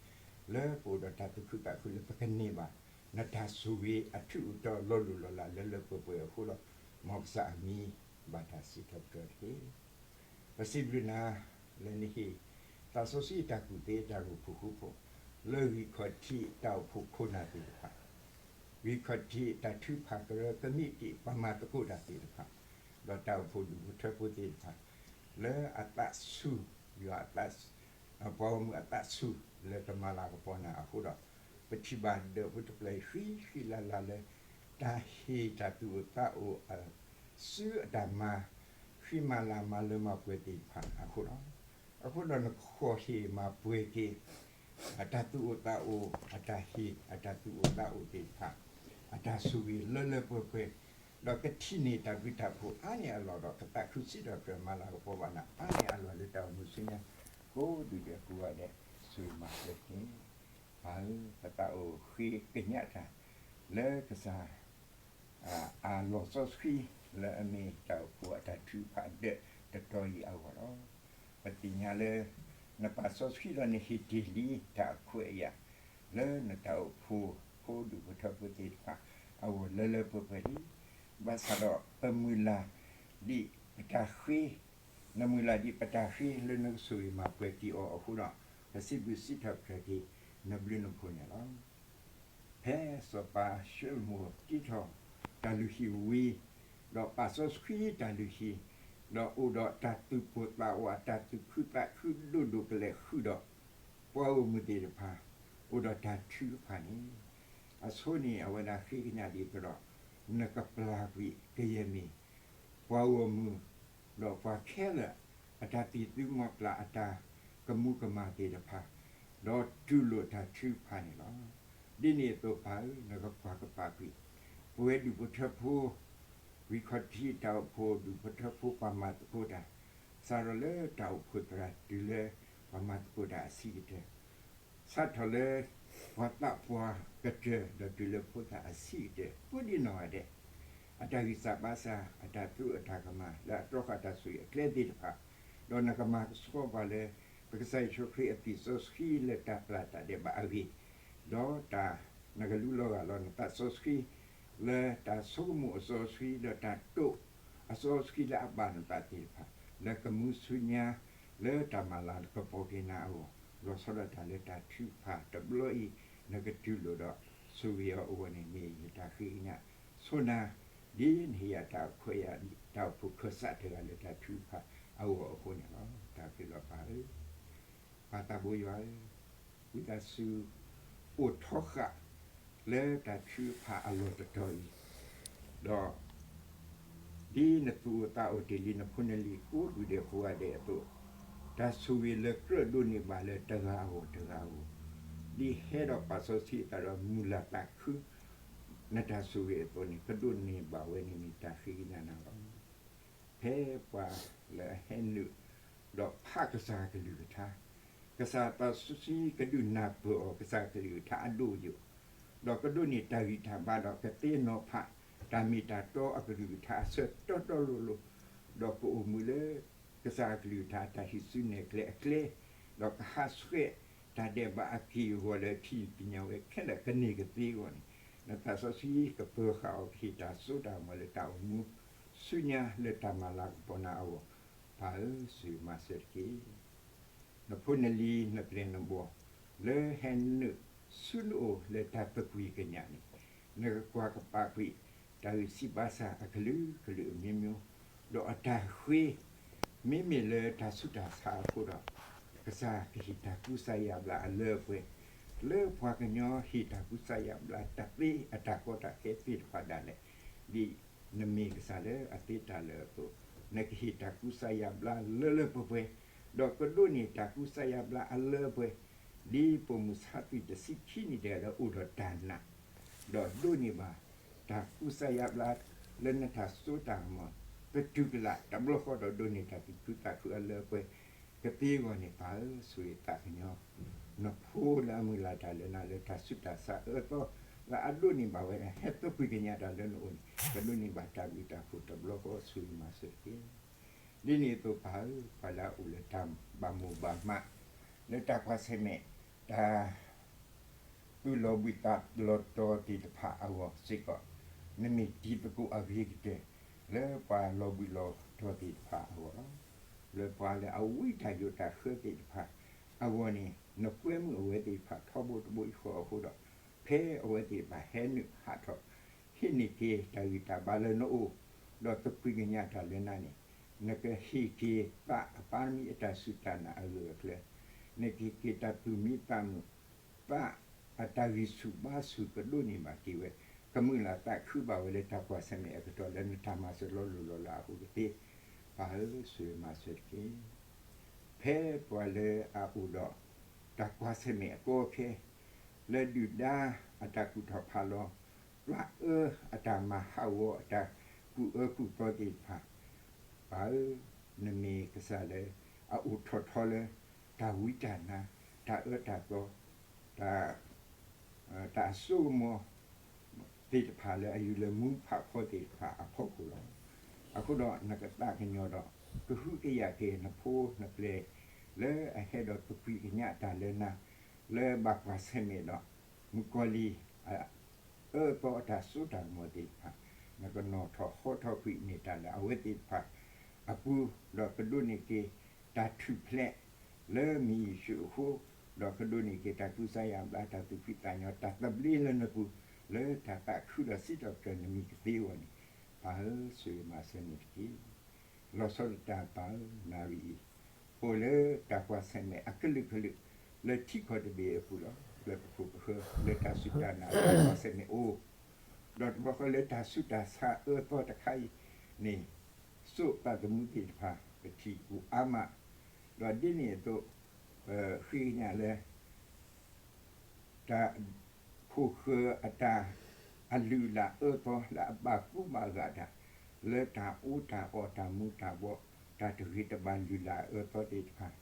လၢပအိၣ်ဒီးတၢ်သူၣ်ခုသးခုလၢပကန့ၢ်ဘၣ် နတၢ်ဆိၣ်ဂ့ၤအထူးအတီၤလီၤလိၢ်လီၤလးလၢလၢပှဲၤပှဲၤအဃိဒီး, မ်ကစၢ်အမံၤဘၣ်တၢ်စံးထီၣ်ပတြၢၤတက့ၢ်. ပစံးဘျုးနၤ လၢနဟ့ၣ် သးစီဆှံတၢ်ကူၣ်သ့တၢ်ဂီၤဖှိၣ်ဃူဖိး လၢဂံၢ်ခီၣ်ထံးတၢ်အိၣ်ဖှိၣ်ခိၣ်နၢ်သ့ၣ်တဖၣ်, ဂံၢ်ခီၣ်ထံးတၢ်ထုကဖၣ်ကရၢကမံးတံာ်ပှၤမၤသကိးတၢ်သ့ၣ်တဖၣ်, ဒီးတၢ်အိၣ်ဖှိၣ်ဒူၣ်ဖိထၢဖိသ့ၣ်တဖၣ်, လၢအသးဆူၣ် ယွၤအသး ပှၤဂီၢ်မုၢ်အသးဆူၣ်လၢကမၤလၤကပီၤနၤအဃိဒီး, ပထံၣ်ဘၣ်ဒီးဖိတဖျၢၣ်ဃံဃံလၤလၤလၢ တၢ်ဟ့ၣ်တၢ်သူၣ်အိၣ်သးအိၣ် စုအတၢ်မၤ ဃံမၤလၤမၤလၢမၤပှဲၤသ့ၣ်တဖၣ်အဃိလီၤ. အဃိဒီးနကဃီၤဟ့ၣ်မၤပှဲၤက့ၤ အတၢ်သူၣ်အိၣ်သးအိၣ် အတၢ်ဟ့ၣ်အတၢ်သူၣ်အိၣ်သးအိၣ်သ့ၣ်တဖၣ် အတၢ်ဆိၣ်ဂ့ၤလၢလၢပှဲၤပှဲၤ, ဒီးကထံၣ်န့ၢ်တၢ်ဘျုးတၢ်ဖှိၣ်အါန့ၢ်အလီၢ်ဒီး ကသးခုစံးထီၣ်ပတြၢၤမၤလၤကပီၤဘၣ်နၤအါန့ၢ်အလီၢ်လၢတၢ်အိၣ်မူဆူညါ ကိးဒူၣ်ဒဲးကိးဂၤဒဲး ဆိၣ်ဂ့ၤမၤစၢၤတက့ၢ်. ပၢ်ဧၢ, ပသးအိၣ်ဃ့ကညးတၢ် လၢကစၢ် အလီၢ်စီဆှံ လၢအမ့ၢ်တၢ်အိၣ်ဖှိၣ်အတၢ်ထုကဖၣ်ဒၢးတတီၤအံၤအဂီၢ်လီၤ. ပသ့ၣ်ညါလၢ နပာ်စီဆှံဒီးနဟ့ၣ်တ့ၢ်လံတၢ်အခွဲးအယာ် လၢနတၢ်အိၣ်ဖှိၣ်ဖိဒူၣ်ဖိထၢဖိသ့ၣ်တဖၣ်အဂီၢ်လၢလၢပှဲၤပှဲၤလံ. ဘၣ်ဆၣ်ဒီးပမုၢ်လၢ်ဒ်ပတၢ်ဃ့ နမုၢ်လၢ်ဒ်ပတၢ်ဃ့လၢနကဆိၣ်ဂ့ၤမၤပှဲၤက့ၤအီၤအဃိဒီး ပစံးဘျုးစံးထီၣ်ပတြၢၤက့ၤ နဘျုးနဖှိၣ်န့ၣ်လီၤ. ဖဲစီၤပၤၡလိၤမိၣ်တ့ထီၣ်တၢ်လုၢ်ဟံၣ်ဝံၤ, ဒီးပာ်စီဆှံတၢ်လုၢ်ဟံၣ်, ဒီးအိၣ်ဒီးတၢ်သူၣ်ပိၢ်သးဝး တၢ်သူၣ်ခုသးခုဒိၣ်ဒိၣ်ကလဲာ်ဃုာ်ဒီး ပှၤဂီၢ်မုၢ်သ့ၣ်တဖၣ် အိၣ်ဒီးတၢ်ထုကဖၣ်န့ၣ်, အဆိန့ၣ်အဝဲဒၣ်ဃ့ကညးဒ်သိးဒီး နကပျၢ်ကွံာ်ကယဲၢ်မ့ၢ် ပှၤဂီၢ်မုၢ် ဒီးပှၤခဲလၢာ် အတၢ်သံၣ်သုမီၤပျၢ် အတၢ်ကမူၤကမၣ်သ့ၣ်တဖၣ်, ဒီးတူၢ်လိာ်တၢ်ထုကဖၣ်န့ၣ်လီၤ. ဒ်န့ၣ်အသိးပၢ်ဧၢ, နကကွၢ်ကပာ်ကွံာ် ပဝဲဒူၣ်ဖိထၢဖိ ဂံၢ်ခီၣ်ထံးတၢ်အိၣ်ဖှိၣ်ဒူၣ်ဖိထၢဖိပှၤမၤသကိးတၢ်, စးထီၣ်လၢတၢ်အိၣ်ဖှိၣ်သရၣ်တုၤလၢပှၤမၤသကိးတၢ်အဆံးကတၢၢ် စးထီၣ်လၢပှၤသးပှၢ်ကတၢၢ် ဒီးတုၤလၢဖိသၣ်အဆံးကတၢၢ် ကိးဒံနီၢ်ဂၤဒဲး အတၢ်ဂံၢ်စၢ်ဘါစၢ် အတၢ်သရူးအတၢ်ကမၣ် လၢအတြီဃာ်တၢ်ဆိၣ်ဂ့ၤအကျဲသ့ၣ်တဖၣ်, ဒီးနကမၤကဆှီပှၤလၢ ပကစၢ်ယ့ၣ်ၡူးခရံာ်အသွံၣ်စီဆှံလၢတၢ်ပျၢ်တၢ်ဒဲးဘးအဂ့ၢ်, ဒီးတၢ် နကလူလီၤဂာ်လီၤနသးစီဆှံ လၢတၢ်ဆိကမိၣ်အစီဆှံ လၢတၢ်တိာ်အစီဆှံလၢအဘၣ်နသးသ့ၣ်တဖၣ် လၢကမူဆူညါ လၢတၢ်မၤလၤကပီၤက့ၤနၤအဂီၢ်, လီၤဆီဒၣ်တၢ်လၢတၢ်ထုကဖၣ်တဘျီအံၤ နကတူၢ်လိာ်ဒီးဆိၣ်ဂ့ၤအီၤအဂီၢ်န့ၣ် မ့ၢ်ယတၢ်ဃ့ကညးဆိနၤ, ဒ်နဟ့ၣ်ယၤတၢ်ခွဲးယာ် တၢ်အိၣ်ဖှိၣ်ခၢၣ်စးတဂၤလၢတၢ်ထုကဖၣ်အဂီၢ်အဃိန့ၣ်လီၤ. တၢ်ဃ့လီၤပၢ်ဧၢ, ပၢ်သးဘိယွၤဧၢ, ဝံသးစူၤ အိၣ်ထီဃာ် လၢတၢ်ထုကဖၣ်အလီၢ်တတီၤအံၤ, ဒီး ဒ်နသူၣ်အိၣ်သးအိၣ်တ့ၢ်လံနဖိနလံၤကိးဒူၣ်ဒဲးကိးဂၤဒဲးအသိး, တၢ်ဆိၣ်ဂ့ၤလၢကြၢးဒိးန့ၢ်ဘၣ်လၢတဂၤအဂီၢ်တဂၤအဂီၢ်, ဒ်ဟဲဒီးပာ်စီဆှံအသးဒီးမုၢ်လၢ်သးခု နတၢ်ဆိၣ်ဂ့ၤအသိးန့ၣ် ပဒိးန့ၢ်ဘၣ်ဝဲန့ၣ်မ့ၢ်တၢ်ဃ့ကညးနၤလီၤ. ဖဲပှၤလၢအဟဲနုာ် ဒီးဖးကစၢ်အကလုၢ်ကထါ, ကစၢ်သးစီဆှံကဒုးနၢ်ပၢၢ်အီၤ ကစၢ်အကလုၢ်ကထါအဒိၣ်ယိာ်, ဒီးကဒိးန့ၢ်တၢ်ဂံၢ်တၢ်ဘါဒီးကသ့ၣ်နီၣ်ဖး တၢ်မ့ၢ်တၢ်တီအကလုၢ်ကထါအဆၢတီတီလိၤလိၤ, ဒီးကအိၣ်မူလၢ ကစၢ်အကလုၢ်ကထါတၢ်ဟံးစုနဲၣ်ကျဲအကျဲ, ဒီးကဟးဆှဲးတၢ်ဒဲးဘးအက့ၢ်အဂီၤလၢထံၣ်သ့ၣ်ညါဝဲခဲလၢာ်ကန့ၢ်ကသ့အဂီၢ်န့ၣ်, နသးစီဆှံကပၢၤဃာ်အီၤကဟ့ၣ်တၢ်စိတၢ်ကမီၤလၢတၢ်အိၣ်မူဆူညါလၢတၢ်မၤလၤကပီၤနၤအဂီၢ်, ပၢ်ဧၢ ဆိၣ်ဂ့ၤမၤစၢၤတက့ၢ်. နဖိနလံၤနပျဲၢ်နဘီၣ် လၢဟဲနုာ်ဆူနအိၣ်လၢတၢ်သကွံၢ်ကညးန့ၣ်, နကကွၢ်ကပာ်ကွံာ် တၢ်ဂံၢ်စၢ်ဘါစၢ်အကလုာ်ကလုာ်အမျိုးမျိုး, ဒီးအတၢ်ဃ့ မ့မ့ၢ်လၢတၢ်ဆူးတၢ်ဆါအဃိဒီး, ကစၢ်ကဟ့ၣ်တၢ်ကူစါယါဘျါအလၢအပှဲၤ, လၢပှၤကညီဟ့ၣ်တၢ်ကူစါယါဘျါတၢ်သ့အတၢ်ကီတၢ်ခဲသ့ၣ်တဖၣ်ဒၣ်လဲာ်, ဒ်နမ့ၢ်ကစၢ်လၢအသ့တၢ်လၢအသိး, နကဟ့ၣ်တၢ်ကူစါယါဘျါလၢလၢပှဲၤပှဲၤ, ဒီးကဒိးန့ၢ်တၢ်ကူစါယါဘျါအလၢအပှဲၤ, ဒ်ပိာ်မုၣ်ဆါသွံၣ်တဆံခံနံၣ်တဂၤလၢအိၣ်ဒီးတၢ်နာ် ဒီးဒိးန့ၢ်ဘၣ် တၢ်ကူစါယါဘျါ လၢနတၢ်စိတၢ်ကမီၤ ပတုၤကလာ်တဘျီဃီဒီးဒိးန့ၢ်တၢ်သူၣ်ခုသးခုအလၢအပှဲၤကသ့အဂီၢ်န့ၣ် ပၢ်ဧၢ ဆိၣ်ဂ့ၤသးကညီၤ နဖိလၢအမုၢ်လၢ်တၢ်လၢနၤလၢတၢ်ဆူးတၢ်ဆါအၢသီ လၢအဒိးန့ၢ်ဘၣ်ဝဲဒၣ် ဟဲသကွံၢ်ကညးတၢ်လၢနအိၣ်န့ၣ် ကဒိးန့ၢ်ဘၣ်တၢ်ဘျုးတၢ်ဖှိၣ်တဘျီဃီ ဆိၣ်ဂ့ၤမၤစၢၤတက့ၢ်. ဒ်န့ၣ်အသိးပၢ်ဧၢ ပှၤလၢအအိၣ်လၢတၢ်ဘၣ်မိၣ်ဘၣ်မး လၢတၢ်ကွၢ်ဆၢၣ်မဲာ် တၢ် ဘှံးလီၤဘှံးသးလီၤတီၤသ့ၣ်တဖၣ်အဂီၢ်စ့ၢ်ကီး, နမ့ၢ်တံၤသကိးအဂ့ၤကတၢၢ် လၢပှၤလီၤဘှံးလီၤတီၤသ့ၣ်တဖၣ်အဂီၢ်လီၤ. လၢပှၤလၢအဝံတၢ်ယိးတၢ်ဃၢသ့ၣ်တဖၣ်အဂီၢ်န့ၣ် နကွဲမုာ်အဝဲသ့ၣ်တဖၣ်ထီဘိတဘိယူၢ်ဃီအဃိဒီး, ဖဲအဝဲသ့ၣ်တဖၣ်ဟဲနုာ်ဟးထီၣ် ဟံးန့ၢ်က့ၤတၢ်ဂံၢ်တၢ်ဘါလၢနအိၣ်, ဒီးသကွံၢ်ကညးတၢ်လၢနၤန့ၣ်, နကဟ့ၣ်က့ၤသးအပၢ်မံၤအတၢ်စူၢ်တၢ်နာ်အဂၢၢ်အကျၢၤ, နကဟ့ၣ်က့ၤတၢ်သူၣ်မံသးမုာ် သးအတၢ်ဂံၢ်ဆူၣ်ဘါဆူၣ်ကဒိးန့ၢ်ဘၣ်က့ၤဝဲ, ကမုၢ်လၢ်သးခုဘၣ်ဝဲလၢတၢ်ကွၢ်ဆၢၣ်မဲာ်အကတီၢ်လၢနတၢ်မၤစၢၤလီၤလိၢ်လီၤလးအဃိကသ့, ပၢ်ဧၢ ဆိၣ်ဂ့ၤမၤစၢၤတက့ၢ်. ဖဲပှၤလၢအအိၣ်ဒီး တၢ်ကွၢ်ဆၢၣ်မဲာ်အကီအခဲ, လၢဒုၣ်ဒါအတၢ်ကူၣ်ထီၣ်ဖးလီၤ, ပှၤအၢအတၢ်မၤဟးဂီၤအတၢ်ကူၣ်အၢကူၣ်သီသ့ၣ်တဖၣ်, ပၢ်ဧၢ, နမ့ၢ်ကစၢ်လၢ အအိၣ်ထီၣ်ထီလၢ တၢ်ဝံတၢ်နါ, တၢ်အၢတၢ်သီ, တၢ် တၢ်အစိကမီၤသ့ၣ်တဖၣ်လၢအယုၢ်လၢမူဖးဖီသ့ၣ်တဖၣ်အဖီခိၣ်လီၤ. အဃိဒီးနကသးကညီၤဒီး ကဟုကယာ်က့ၤနဖိနပျဲၢ် လၢအဟဲဒီးသကွံၢ်ကညးတၢ်လၢနၤ, လၢဘၣ်ကွၢ်ဆၢၣ်မဲာ်ဒီး မုၣ်ကီၤလံၢ် အၢသီအတၢ်စိတၢ်ကမီၤသ့ၣ်တဖၣ်, နကနီၣ်ထီၣ်ဃီထီၣ်ကွံာ်န့ၢ်တၢ်လၢအဝဲသ့ၣ်တဖၣ်အပူၤ, ဒီးကဒိးန့ၢ်က့ၤတၢ်ထူၣ်ဖျဲး လၢမ့ၢ်ယ့ၣ်ၡူးအဃိ, ဒီးကဒိးန့ၢ်က့ၤတၢ်ကူစါယါဘျါ တၢ်သူၣ်ဖှံသးညီ တၢ်သဘျ့လၢနပူၤ, လၢတၢ်သးခုဒီးစံးထီၣ်ပတြၢၤနမံၤကသ့အဂီၢ်န့ၣ်, ပၢ်ဧၢ ဆိၣ်ဂ့ၤမၤစၢၤန့ၣ်တက့ၢ်. လီၤဆီဒၣ်တၢ်ပၢ်ဧၢ နၣ်ရံၣ်အံၤ, အိၣ်လၢတၢ်ကွၢ်ဆၢၣ်မဲာ်အကလုာ်ကလုာ် လၢထံကီၢ်တဘ့ၣ်အပူၤလီၤ. လၢပခိၣ်ပဃၢၤ လၢတၢ်စူၢ်တၢ်နာ် လၢတၢ်ကွၢ်ဆၢၣ်မဲာ်အိၣ်, ဒီးတဘျီဃီလၢတၢ်ဆူးတၢ်ဆါအၢသီတခါအံၤန့ၣ်, စိးသးသမူသ့ၣ်တဖၣ် ပထံၣ်အိၣ်အါမး, ဒီးဒ်န့ၣ်အသိး ပဃ့ကညးလၢ တၢ် ခိၣ်ဃၢၤအတၢ် အလုၢ်အလၢ်အၢသီလၢအဘၣ်ကူဘၣ်ဂာ်တၢ်, လၢတၢ်အီၣ်တၢ်အီ တၢ်မူတၢ်ဘှီး တၢ်တဂ့ၤတဘၣ်လုၢ်လၢ်အၢသီသ့ၣ်တဖၣ်,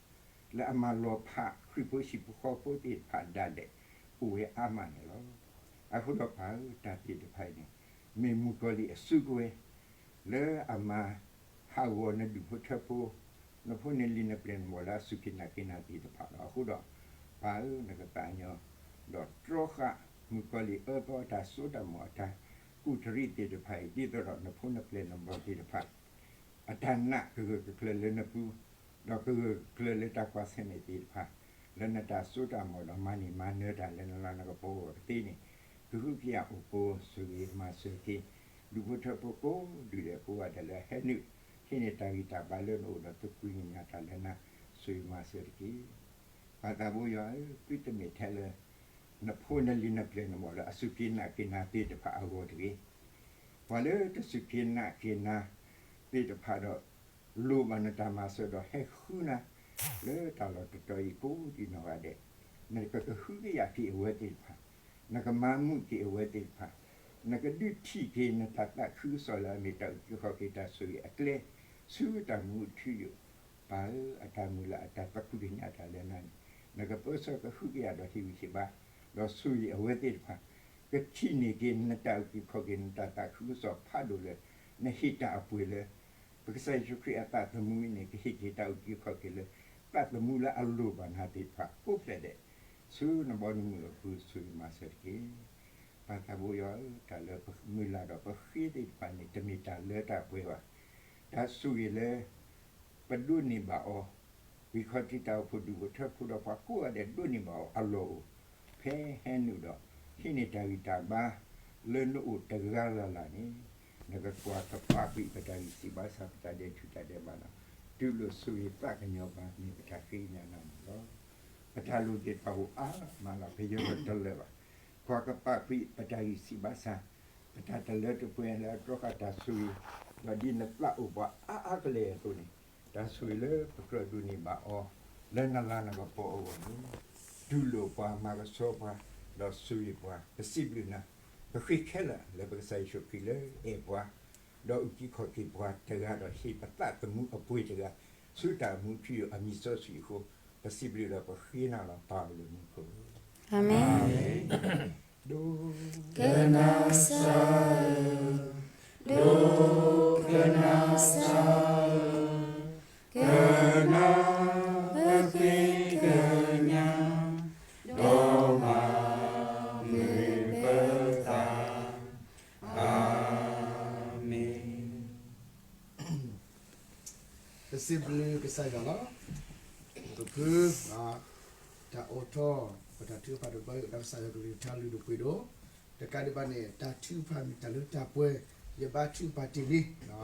လၢအမၤလီၤဖးခရံာ်ဖိဟံၣ်ဖိဃီဖိသ့ၣ်တဖၣ်ဒၣ်လဲာ် အိၣ်ဝဲအါမးန့ၣ်လီၤ. အဃိဒီးပၢ်ဧၢ တၢ်သ့ၣ်တဖၣ်အံၤန့ၣ် မ့ၢ်မုၣ်ကီၤလံၢ်အစုကဝဲၤ လၢအမၤဟးဂီၤနဒူၣ်ဖိထၢဖိ, နဖိနလံၤနပျဲၢ်နဘီၣ်လၢအစူၢ်က့ၤနာ်က့ၤနၤသ့ၣ်တဖၣ်လီၤ. အဃိဒီး ပၢ်ဧၢ နကသးကညီၤ ဒီးတြီဃာ်မုၣ်ကီၤလံၢ်အၢသီအတၢ်စိတၢ်ကမီၤအတၢ်ကူၣ်တရံးသ့ၣ်တဖၣ်အံၤ ဒ်သိးဒီးနဖိနပျဲၢ်နဘီၣ်သ့ၣ်တဖၣ် အတၢ်နာ်ကဂၢၢ်ကကျၢၤလၢနပူၤ, ဒီးကဂၢၢ်ကကျၢၤလၢတၢ်ကွၢ်ဆၢၣ်မဲာ်သ့ၣ်တဖၣ် လၢနတၢ်စိတၢ်ကမီၤဒီးမၤန့ၢ်မၤနၢၤတၢ်လၢနလၤနကပီၤအဂီၢ်ကသ့န့ၣ်, ကဟုကယာ်အိၣ်ပိၤဆိၣ်ဂ့ၤမၤစၢၤက့ၤ ဒူၣ်ဖိထၢဖိကိးဒူၣ်ဒဲးကိးဂၤဒဲးလၢအဟဲနုာ် ဟံးန့ၢ်တၢ်ဂံၢ်တၢ်ဘါလၢနအိၣ်ဒီးသကွံၢ်ကညးတၢ်လၢနၤ ဆိၣ်ဂ့ၤမၤစၢၤတက့ၢ်. ပၢ်သးဘိယွၤဧၢ, သုတမ့ၢ်ထဲလၢ နဖိနလံၤနကျဲနဘီၣ်လၢအစူၢ်က့ၤနာ်က့ၤနၤသ့ၣ်တဖၣ်အဂီၢ်တဂ့ၤ. ပှၤလၢတစူၢ်က့ၤနာ်က့ၤနၤသ့ၣ်တဖၣ်ဒီး လိၣ်ဘၣ်နတၢ်မၤစၢၤဒီးဟဲဃုနၤ လၢတၢ်လီၢ်တတီၤအံၤကိးဒံးနီၢ်ဂၤဒဲး, နကကဟုကယာ်က့ၤအဝဲသ့ၣ်တဖၣ်, နကမၤမုာ်က့ၤအဝဲသ့ၣ်တဖၣ်, နကဒုးထံၣ်က့ၤနတၢ်သးခုကစီၣ်လၢအမ့ၢ်တၢ်အုၣ်က့ၤခီၣ်က့ၤတၢ်ဆိၣ်ဂ့ၤအကျဲ ဆူတၢ်မူအထူအယိာ်, ပၢ်ဧၢ, အတၢ်မုၢ်လၢ်အတၢ်သးခုကညးတၢ်လၢနၤန့ၣ်, နကပၢဆှၢကဟုကယာ်ဒီးဟ့ၣ်ဂံၢ်ဟ့ၣ်ဘါ, ဒီးဆိၣ်ဂ့ၤအဝဲသ့ၣ်တဖၣ်, ကထံၣ်န့ၢ်က့ၤနတၢ်အုၣ်က့ၤခီၣ်က့ၤနတၢ်သးခုကစီၣ်ဖးဒိၣ်လၢ နဟ့ၣ်တၢ်အပှ့ၤလၢ ပကစၢ်ယ့ၣ်ၡူးခရံာ်အသးသမူအံၤန့ၣ် ကဟ့ၣ်က့ၤတၢ်အုၣ်က့ၤခီၣ်က့ၤလၢ သးသမူလၢအလိၣ်ဘၣ်နၤသ့ၣ်တဖၣ်ကိးဖျၢၣ်ဒဲး, ဆူနဘီနမုၢ်အပူၤဆိၣ်ဂ့ၤမၤစၢၤတက့ၢ်. ပၢ်သးဘိယွၤဧၢ, တၢ်လၢပမုၢ်လၢ်ဒီးပဃ့သ့ၣ်တဖၣ်န့ၣ် တမ့ၢ်တၢ်လၢတၢ်ပှဲၤဘၣ်. တၢ်ဆိၣ်ဂ့ၤလၢ ပဒိးန့ၢ်ဘၣ်အီၤ, ဂံၢ်ခီၣ်ထံးတၢ်အိၣ်ဖှိၣ်ဒူၣ်ဖိထၢဖိဒီးပှၤကိးဂၤဒဲးဒိးန့ၢ်ဘၣ်အီၤအလီၢ်အိၣ်, ဖဲဟဲနုာ်ဒီး ဟံးန့ၢ်တၢ်ဂံၢ်တၢ်ဘါ လၢနအိၣ်တဂၤလၢ်လၢ်န့ၣ်, နကကွၢ်ကပာ်ကွံာ်ပတၢ်ဂံၢ်စၢ်ဘါစၢ် ပတၢ်ဒဲးထူၣ်တၢ်ဒဲးဘးဒီး တူၢ်လိာ်ဆိၣ်ဂ့ၤသးကညီၤပှၤ မ့ၢ်ပတၢ်ဃ့ကညးနၤန့ၣ်လီၤ. ပတၢ်လိၣ်သ့ၣ်တဖၣ်အိၣ်အါမးလီၤ, ပယီၤဒီးတလၢာ်ဘၣ်. ကွၢ်ကပာ်ကွံာ်ပတၢ်ဂံၢ်စၢ်ဘါစၢ်, ပတၢ်တလၢတပှဲၤလၢအတြီဃာ်တၢ်ဆိၣ်ဂ့ၤ, ဒီးဒ်နပျၢ်အိၣ်ပှၤအါအါကလဲာ်အသိးန့ၣ်, တၢ်ဆိၣ်ဂ့ၤလၢပကြၢးဒိးန့ၢ်ဘၣ်အီၤ လၢနလၤနကပီၤအဂီၢ်န့ၣ်, တူၢ်လိာ်ပှၤ မၤကဆှီပှၤ ဒီးဆိၣ်ဂ့ၤပှၤ, ပစံးဘျုးနၤ, ပဃ့ခဲလၢာ်လၢပကစၢ်ယ့ၣ်ၡူးခရံာ်လၢအဲၣ်ပှၤ ဒီးအုၣ်က့ၤခီၣ်က့ၤပှၤတဂၤဒီးဟ့ၣ်ပသးသမူအပှ့ၤတဂၤ, ဆူတၢ်မူထူယိာ်အမံၤစီဆှံအဃိ, ပစံးဘျုးဒီးပဃ့နၤလီၤ ပၢ်လၢမူခိၣ်ဧၢ. အၤမ့ၣ်. ဒိကနၣ်စၢ်ဧၢ, ဒိကနၣ်စၢ်ဧၢ, ကနၣ်ပဃ့ကညး, ဒီးမၤမုာ်ပသး, အၤမ့ၣ်. ပစံးဘျုးကစၢ်ယွၤလီၤ. ပဖု, တၢ်အိးထီၣ် ပတၢ်ထုကဖၣ်တဘျီအံၤ ဒီးကစၢ်ယွၤကလုၢ်ကထါလုၢ်ဒိၣ်ပှ့ၤဒိၣ်, တကးဒံးဘၣ်န့ၣ် တၢ်ထုကဖၣ်မ့ၢ်တၢ်လၢတၢ်ပှဲၤ, ယဘါထုကဖၣ်တ့ၢ်လံ.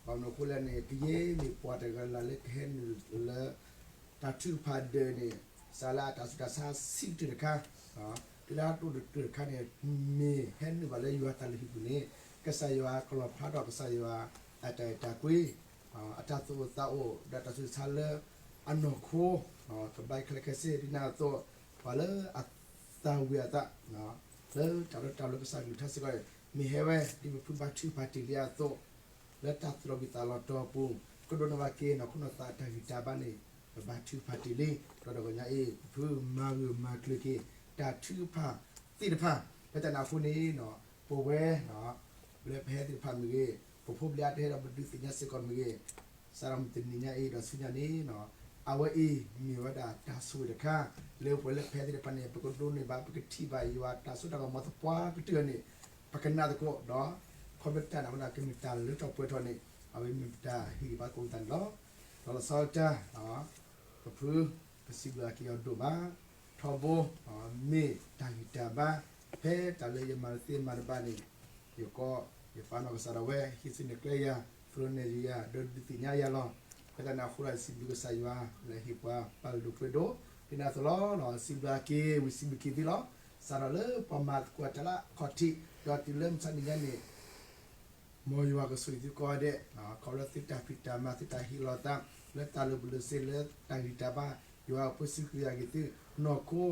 ဘၣ်မနုၤအဃိလဲၣ်န့ၣ် ကယဲၢ်မ့ၢ်ပှၤတဂၤလၢ်လၢကဟဲနုာ်လၢ တၢ်ထုကဖၣ်ဒၢးန့ၣ် စးလၢအတၢ်ဆူးတၢ်ဆါဆံးကတၢၢ်တခါ, တုၤလၢအတိၢ်တတုၤတခါန့ၣ် မ့ၢ်ဟဲနုာ်ဘၣ်လၢယွၤတၢ်လုၢ်ဟံၣ်ပူၤန့ၣ် ကစၢ်ယွၤကလီၤဖျါထီၣ်ကစၢ်ယွၤအတၢ်အဲၣ်တၢ်ကွံ, အတၢ်သူၣ်အိၣ်သးအိၣ် ဒီးတၢ်ဆူးတၢ်ဆါလၢအနီၢ်ခိ ကဘၣ်ခဲလၢာ်ခဲဆ့ ဒ်န့ၣ်အသိး ပှၤလၢအသၣ်ဝံၤအသး လၢတၢ်လၢတၢ်လၢကစၢ်ကလုၢ်ကထါစ့ၢ်ကီးန့ၣ် မ့ၢ်ဟဲဝဲ ဒ်ပဖုဘါထုကဖၣ်တ့ၢ်လံအသိး လၢတၢ်သူၣ်လီၤဘှံးသးလီၤတီၤအပူၤ ကဒိးန့ၢ်ဘၣ်က့ၤနီၢ်ခိနီၢ်သးအတၢ်ဂံၢ်တၢ်ဘါန့ၣ် ပဘါထုကဖၣ်တ့ၢ်လံ. ဒီးတဂီၤညါအံၤ ပဖုမၤဂၢၢ်မၤကျၢၤက့ၤ တၢ်ထုကဖၣ်သ့ၣ်တဖၣ် လၢတၢ်န့ၣ်အဃိန့ၣ် ပဝဲ လၢပဟဲသ့ၣ်တဖၣ်မ့ၢ်ဂ့ၤ, ပဖိပလံၤအါတဟဲဒီးပဒုးသ့ၣ်ညါစ့ၢ်ကီးမ့ၢ်ဂ့ၤ, စးထီၣ်မုၢ်တနံၤညါအံၤဒီးဆူညါန့ၣ် အဝဲအံၤမ့ၢ်ဝဲဒၣ်တၢ်ဆိၣ်ဂ့ၤတခါ လၢပှၤလၢပဟဲသ့ၣ်တဖၣ်န့ၣ် ပကဒိးန့ၢ်ဘၣ် ပကထံၣ်ဘၣ်ယွၤတၢ်စိတၢ်ကမီၤသပှၢ်ကတၢၢ်န့ၣ် ပကနၣ်သကိးဒီး ခီဖျိတၢ်န့ၣ်အဃိန့ၣ် ကမ့ၢ်တၢ်လၢထီၣ်ပှဲၤထီၣ်န့ၣ် အဝဲမ့ၢ်ပတၢ်ဟ့ၣ်ဂံၢ်ဘါသကိးပသးန့ၣ်လီၤ. ဒီးလီၤဆီဒၣ်တၢ် ပဖု ပစံးဘျုးအက့ၤအီၤဒိၣ်မး, ထီဘိ မ့ၢ်တၢ်ဂံၢ်တၢ်ဘါ ဖဲတၢ်လၢယမၤတသ့မၤတဘၣ်န့ၣ် ယကိး ယပာ်နီၣ်ကစၢ်ဒၣ်ဝဲ ဟံးစုနဲၣ်ကျဲယၤ သရိာ်န့ၣ်ယၤ ဒီးဒုးသ့ၣ်ညါယၤလီၤ. ဖဲတၢ်န့ၣ်အဃိဒီး စံးဘျုးကစၢ်ယွၤ လၢဟ့ၣ်ပှၤပာ်လုၢ်ဒိၣ်ပှ့ၤဒိၣ် ဒ်န့ၣ်အသိးလီၤ. စံးဘျုးအက့ၤ ဝံစံးဘျုးက့ၤသုလီၤ. စးထီၣ်လၢပှၤမၤသကိးတၢ်လၢအခီၣ်ထံး ဒီးတုၤလၢမုၢ်ဆါနံၤညါန့ၣ် မ်ယွၤကဆိၣ်ဂ့ၤသုကိးဂၤဒဲး ခီဖျိလၢသုတၢ်ဖံးတၢ်မၤ သုတၢ်ဟ့ၣ်လီၤသး လၢတၢ်လၢပလိၤစ့လၢတၢ်ဂံၢ်တၢ်ဘါ ယွၤအဖိဆံးကယၤက့ၤသု နီၢ်ခိ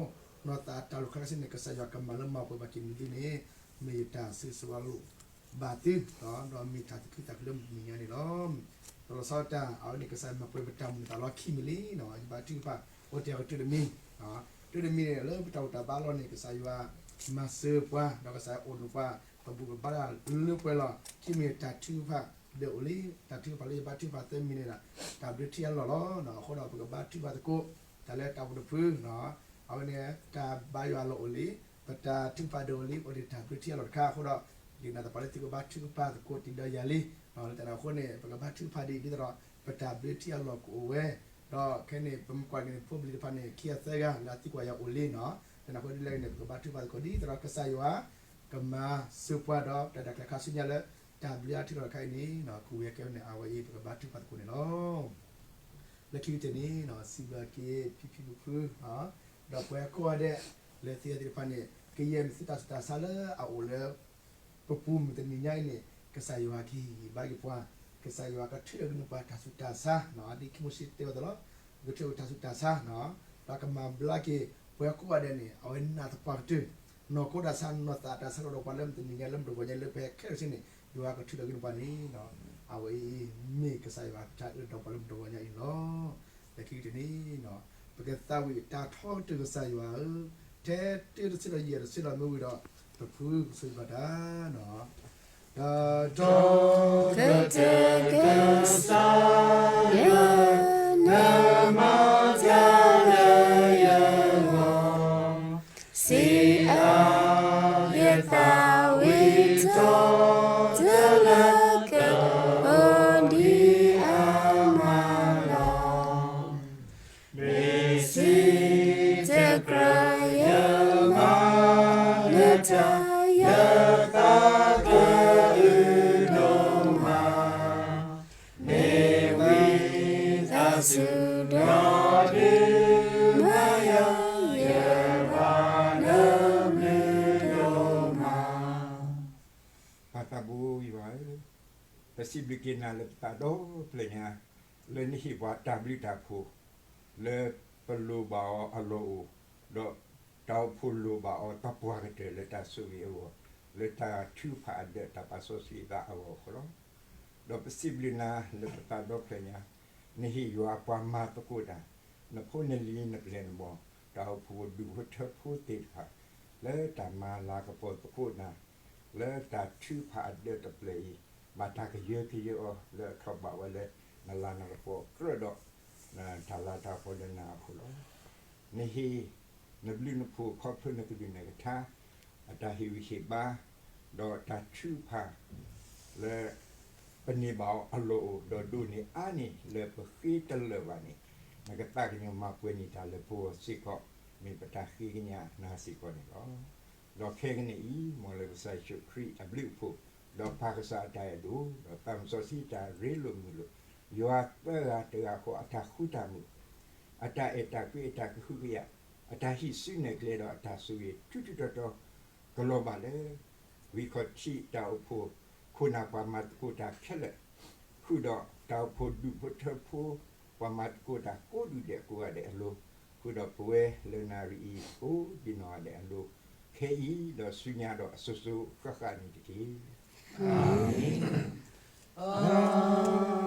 နီၢ်သးတၢ်လိာ်ခါဆ့န့ၣ် ကစၢ်ယွၤကမၤလၢမၤပှဲၤဘၣ်က့ၤန့ၢ်သုန့ၣ် မ့ၢ်ယတၢ်ဆၢဂ့ၤဆၢဝါလိာ်ဘၣ်သု ဒီးမ့ၢ်တၢ်သူၣ်ခုသးခုလၢမုၢ်တနံၤညါန့ၣ်လီၤ. ဒီးလီၤဆီဒၣ်တၢ် အဝဲန့ၣ်ကစၢ်ယွၤမၤပှဲၤပတၢ်မုာ်သးလီၤခံမံၤလံနီၤ ယဘါထုကဖၣ် အိၣ်တ့ၢ်အကတၢၢ်တမံၤ တၢ်တမံၤန့ၣ် လၢပတၢ်အိၣ်တၢ်ဘါလီၢ်န့ၣ် ကစၢ်ယွၤမၤစၢၤပှၤ ဒီးကစၢ်ယွၤအိၣ်ဒီးပှၤ ပဘူၣ်ပဘါတၢ်လၢပှဲၤလီၤ. ခံမံၤတၢ်ထုကဖၣ်ဒီးအိၣ်လံ တၢ်ထုကဖၣ်လၢယဘါထုကဖၣ်သၢမံၤန့ၣ်ဒီး တၢ်ဘျၢထံအလီၢ်လီၤ. အဃိဒီးပကဘါထုကဖၣ်သကိး တၢ်လၢတၢ်အိၣ်ဖှိၣ်တဖု အဝဲန့ၣ် တၢ်ဘါယွၤအလီၢ်အိၣ်လံ ပတၢ်ထုကဖၣ်ဒီးအိၣ်လံ အိၣ်ဒီးတၢ်ဘျၢထံအလီၢ်တခါအဃိဒီး ယနာ်သပှၢ်လၢသုကဘါထုကဖၣ်သကိးတံၤဒီးယၤလံ. လၢတၢ်န့ၣ်အဃိန့ၣ် ပကဘါထုကဖၣ်ဒ်အံၤ ဒ်သိးဒီး ပတၢ်ဘျၢထံအလီၢ်ကအိၣ်ဝဲ ဒီးခဲန့ၣ် ပမ့ၢ်ကွၢ်က့ၤန့ၣ် ဖိပလံၤတဖၣ်န့ၣ် ခံဂၤသၢဂၤ လၢအသံကွၢ်ယၤအိၣ်လံနီၤ. တၢ်န့ၣ်အဃိဒ်လဲၣ်ဂ့ၤန့ၣ် ပကဘါထုကဖၣ်သကိးဒ်သိးဒီး ကစၢ်ယွၤ ကမၤစၢၤပှၤဒီး တၢ်တၢ်ကျဲၤခါဆူညါလၢ တၢ်ဘျၢအထံလီၢ်တခါအံၤန့ၣ် ကဝံၤအကဲဝဲန့ၣ် အဝဲအံၤ ပကဘါထုကဖၣ်သကိးန့ၣ်လီၤ. လၢခံကတၢၢ်န့ၣ် စံးဘျုးက့ၤဖံဖံဖုဖု ဒီးပှၤကိးဂၤဒဲး လၢသုသ့ၣ်တဖၣ်န့ၣ် ကယဲၢ်မ့ၢ်သုတၢ်ဆူးတၢ်ဆါလၢအအိၣ်လၢ ပပူၤမုၢ်တနံၤညါအံၤန့ၣ် ကစၢ်ယွၤကဟ့ၣ်ဂံၢ်ဘါက့ၤပှၤ, ကစၢ်ယွၤကထုးထီၣ်က့ၤန့ၢ်ပှၤတၢ်ဆူးတၢ်ဆါ, ဒ်ခံမိၤၡ့တဲဝဲအသိးလီၤ, ကထုးထီၣ်တၢ်ဆူးတၢ်ဆါ, ဒီးကမၤဘျါက့ၤပှၤကိးဂၤဒဲးန့ၣ် အဝဲနးသပှၢ်ကတၢၢ်, နီၢ်ခိတၢ်ဆါ နီၢ်သးတၢ်ဆါ ကဒီးပှၤလၢမုၢ်တနံၤညါ လၢမုၢ်တဂီၤညါ လၢပဟဲခဲလၢာ်စ့ၢ်န့ၣ် ယွၤကထုးထီၣ်က့ၤန့ၢ်ပှၤန့ၣ်, အဝဲအံၤမ့ၢ်ကစၢ်ယွၤတၢ်အၢဒီးပှၤလၢမုၢ်တဂီၤညါအံၤန့ၣ်လီၤ. လၢခံကတၢၢ်န့ၣ် ပကသးဝံၣ်တၢ်ထီကတၢၢ် ကစၢ်ယွၤဧၢ, ထဲတၢတဆၢဒီးယဲၢ်တဆၢဒီးမ့ၢ်ဝံၤဒီး ပဖုကဆိၣ်ဂ့ၤဘၣ်တၢ်, ဒီး ထီကတၢၢ်ကစၢ်ယွၤ နမၤတၢ်လၢယဂီၢ်, စံးအါ ယသးဝံၣ်ထီတလၢက အိၣ်ဒံးအမါလီၤ. မ့ၢ်စံးတကြၢးယမၤနတၢ် ယသးကအုဒိၣ်မး, မ့ၢ်ဝံသးစူၤဒီးဒုးမၤယၤ ယဘၣ်နဘျုးဒိၣ်မး. ပၢ်သးဘိယွၤဧၢ, ပစံးဘျုးက့ၤနၤလၢပသးဒီဖျၢၣ်ညါ, လၢနဟ့ၣ်ပှၤတၢ်ဘျုးတၢ်ဖှိၣ် လၢပလိၣ်ဘၣ်အီၤအလီၢ်အိၣ်, ဒီးတၢ်အိၣ်ဖှိၣ်လိၣ်ဘၣ်အီၤသပှၢ်ကတၢၢ်လၢတၢ်ဆိၣ်ဂ့ၤအဂီၢ်, လၢတၢ်ထုကဖၣ်အဒၢးတၢ်ပာ်စီဆှံသးအဂီၢ်အဃိလီၤ. ဒီးပစံးဘျုးနၤလၢပသးဒီဖျၢၣ်ညါ, နဟ့ၣ်ယွၤအပှၤမၤသကိးတၢ်, နဖိနလံၤနပျဲၢ်နဘီၣ်, တၢ်အိၣ်ဖှိၣ်ဒူၣ်ဖိထၢဖိသ့ၣ်တဖၣ်, လၢတၢ်မၤလၤကပီၤသကိးနၤ, လၢတၢ်ထုကဖၣ်အဒၢးတဖျၢၣ်အံၤ, ဘၣ်တၢ်ကယၢကယၢအီၤလၢအခီၣ်ဘၣ်ဝဲလၢ နလၤနကပီၤကြၢးဒီး တၢ်လၤတၢ်ကပီၤလၢနၤအဃိလီၤ. နဟ့ၣ်နဘျုးနဖှိၣ်ခီဖျိနကလုၢ်နကထါ, အတၢ်ဟ့ၣ်ဂံၢ်ဟ့ၣ်ဘါ, ဒီးတၢ်ထုကဖၣ် လၢပန့ၢ်ဘၣ်အီၤအလီၢ်အိၣ် ဒီးဒိၣ်န့ၢ်အါန့ၢ်လၢပဃ့တလၢာ်ဘၣ်န့ၣ်, နကသးကညီၤမၤပှဲၤန့ၢ်တၢ်လၢပဂီၢ်စ့ၢ်ကီး, မ့ၢ်ပတၢ်ဃ့ကညးနၤစ့ၢ်ကီးန့ၣ်လီၤ. ဒီးခဲကနံၣ်အံၤ မ်လၢကစၢ်ယ့ၣ်ၡူးခရံာ်အဘျုးအဖှိၣ်, ဒီးပၢ်ကစၢ်အတၢ်အဲၣ်ဒိၣ်, ဒီးသးစီဆှံတၢ်ရ့လိာ်မုာ်လိာ်, ယွၤသၢဂၤတဂၤဃီအတၢ်ဃူတၢ်မုာ်, အတၢ်အဲၣ်တၢ်ကွံအတၢ်ကဟုကယာ်, အတၢ်ဟံးစုနဲၣ်ကျဲဒီးအတၢ်ဆိၣ်ဂ့ၤထူထူတီတီ ကလီၤဘၣ်လၢ ဝံၤခီၣ်ထံးတၢ်အိၣ်ဖှိၣ်ခိၣ်နၢ်ပှၤမၤသကိးတၢ်ခဲလၢာ်, ဃုာ်ဒီးတၢ်အိၣ်ဖှိၣ်ဒူၣ်ဖိထၢဖိ ပှၤမၤသကိးတၢ်ကိးဒူၣ်ဒဲးကိးဂၤဒဲးအလိၤ, ဃုာ်ဒီးပဝဲလၢနၣ်ရံၣ်အံၤ ကိးဒံးနီၢ်ဂၤဒဲးအလိၤ, ခဲအံၤဒီးဆူညါဒီးအစိၤစိၤဃၣ်ဃၣ်န့ၣ်တက့ၢ်. အၤမ့ၣ်, အၤ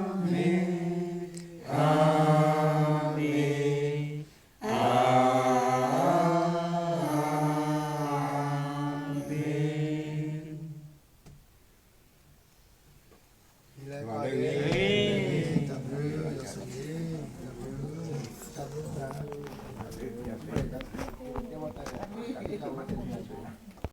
မ့ၣ်, အၤမ့ၣ်, အၤမ့ၣ်. တၢ်ဘျုး, တၢ်ဘျုး, တၢ်ဘျုး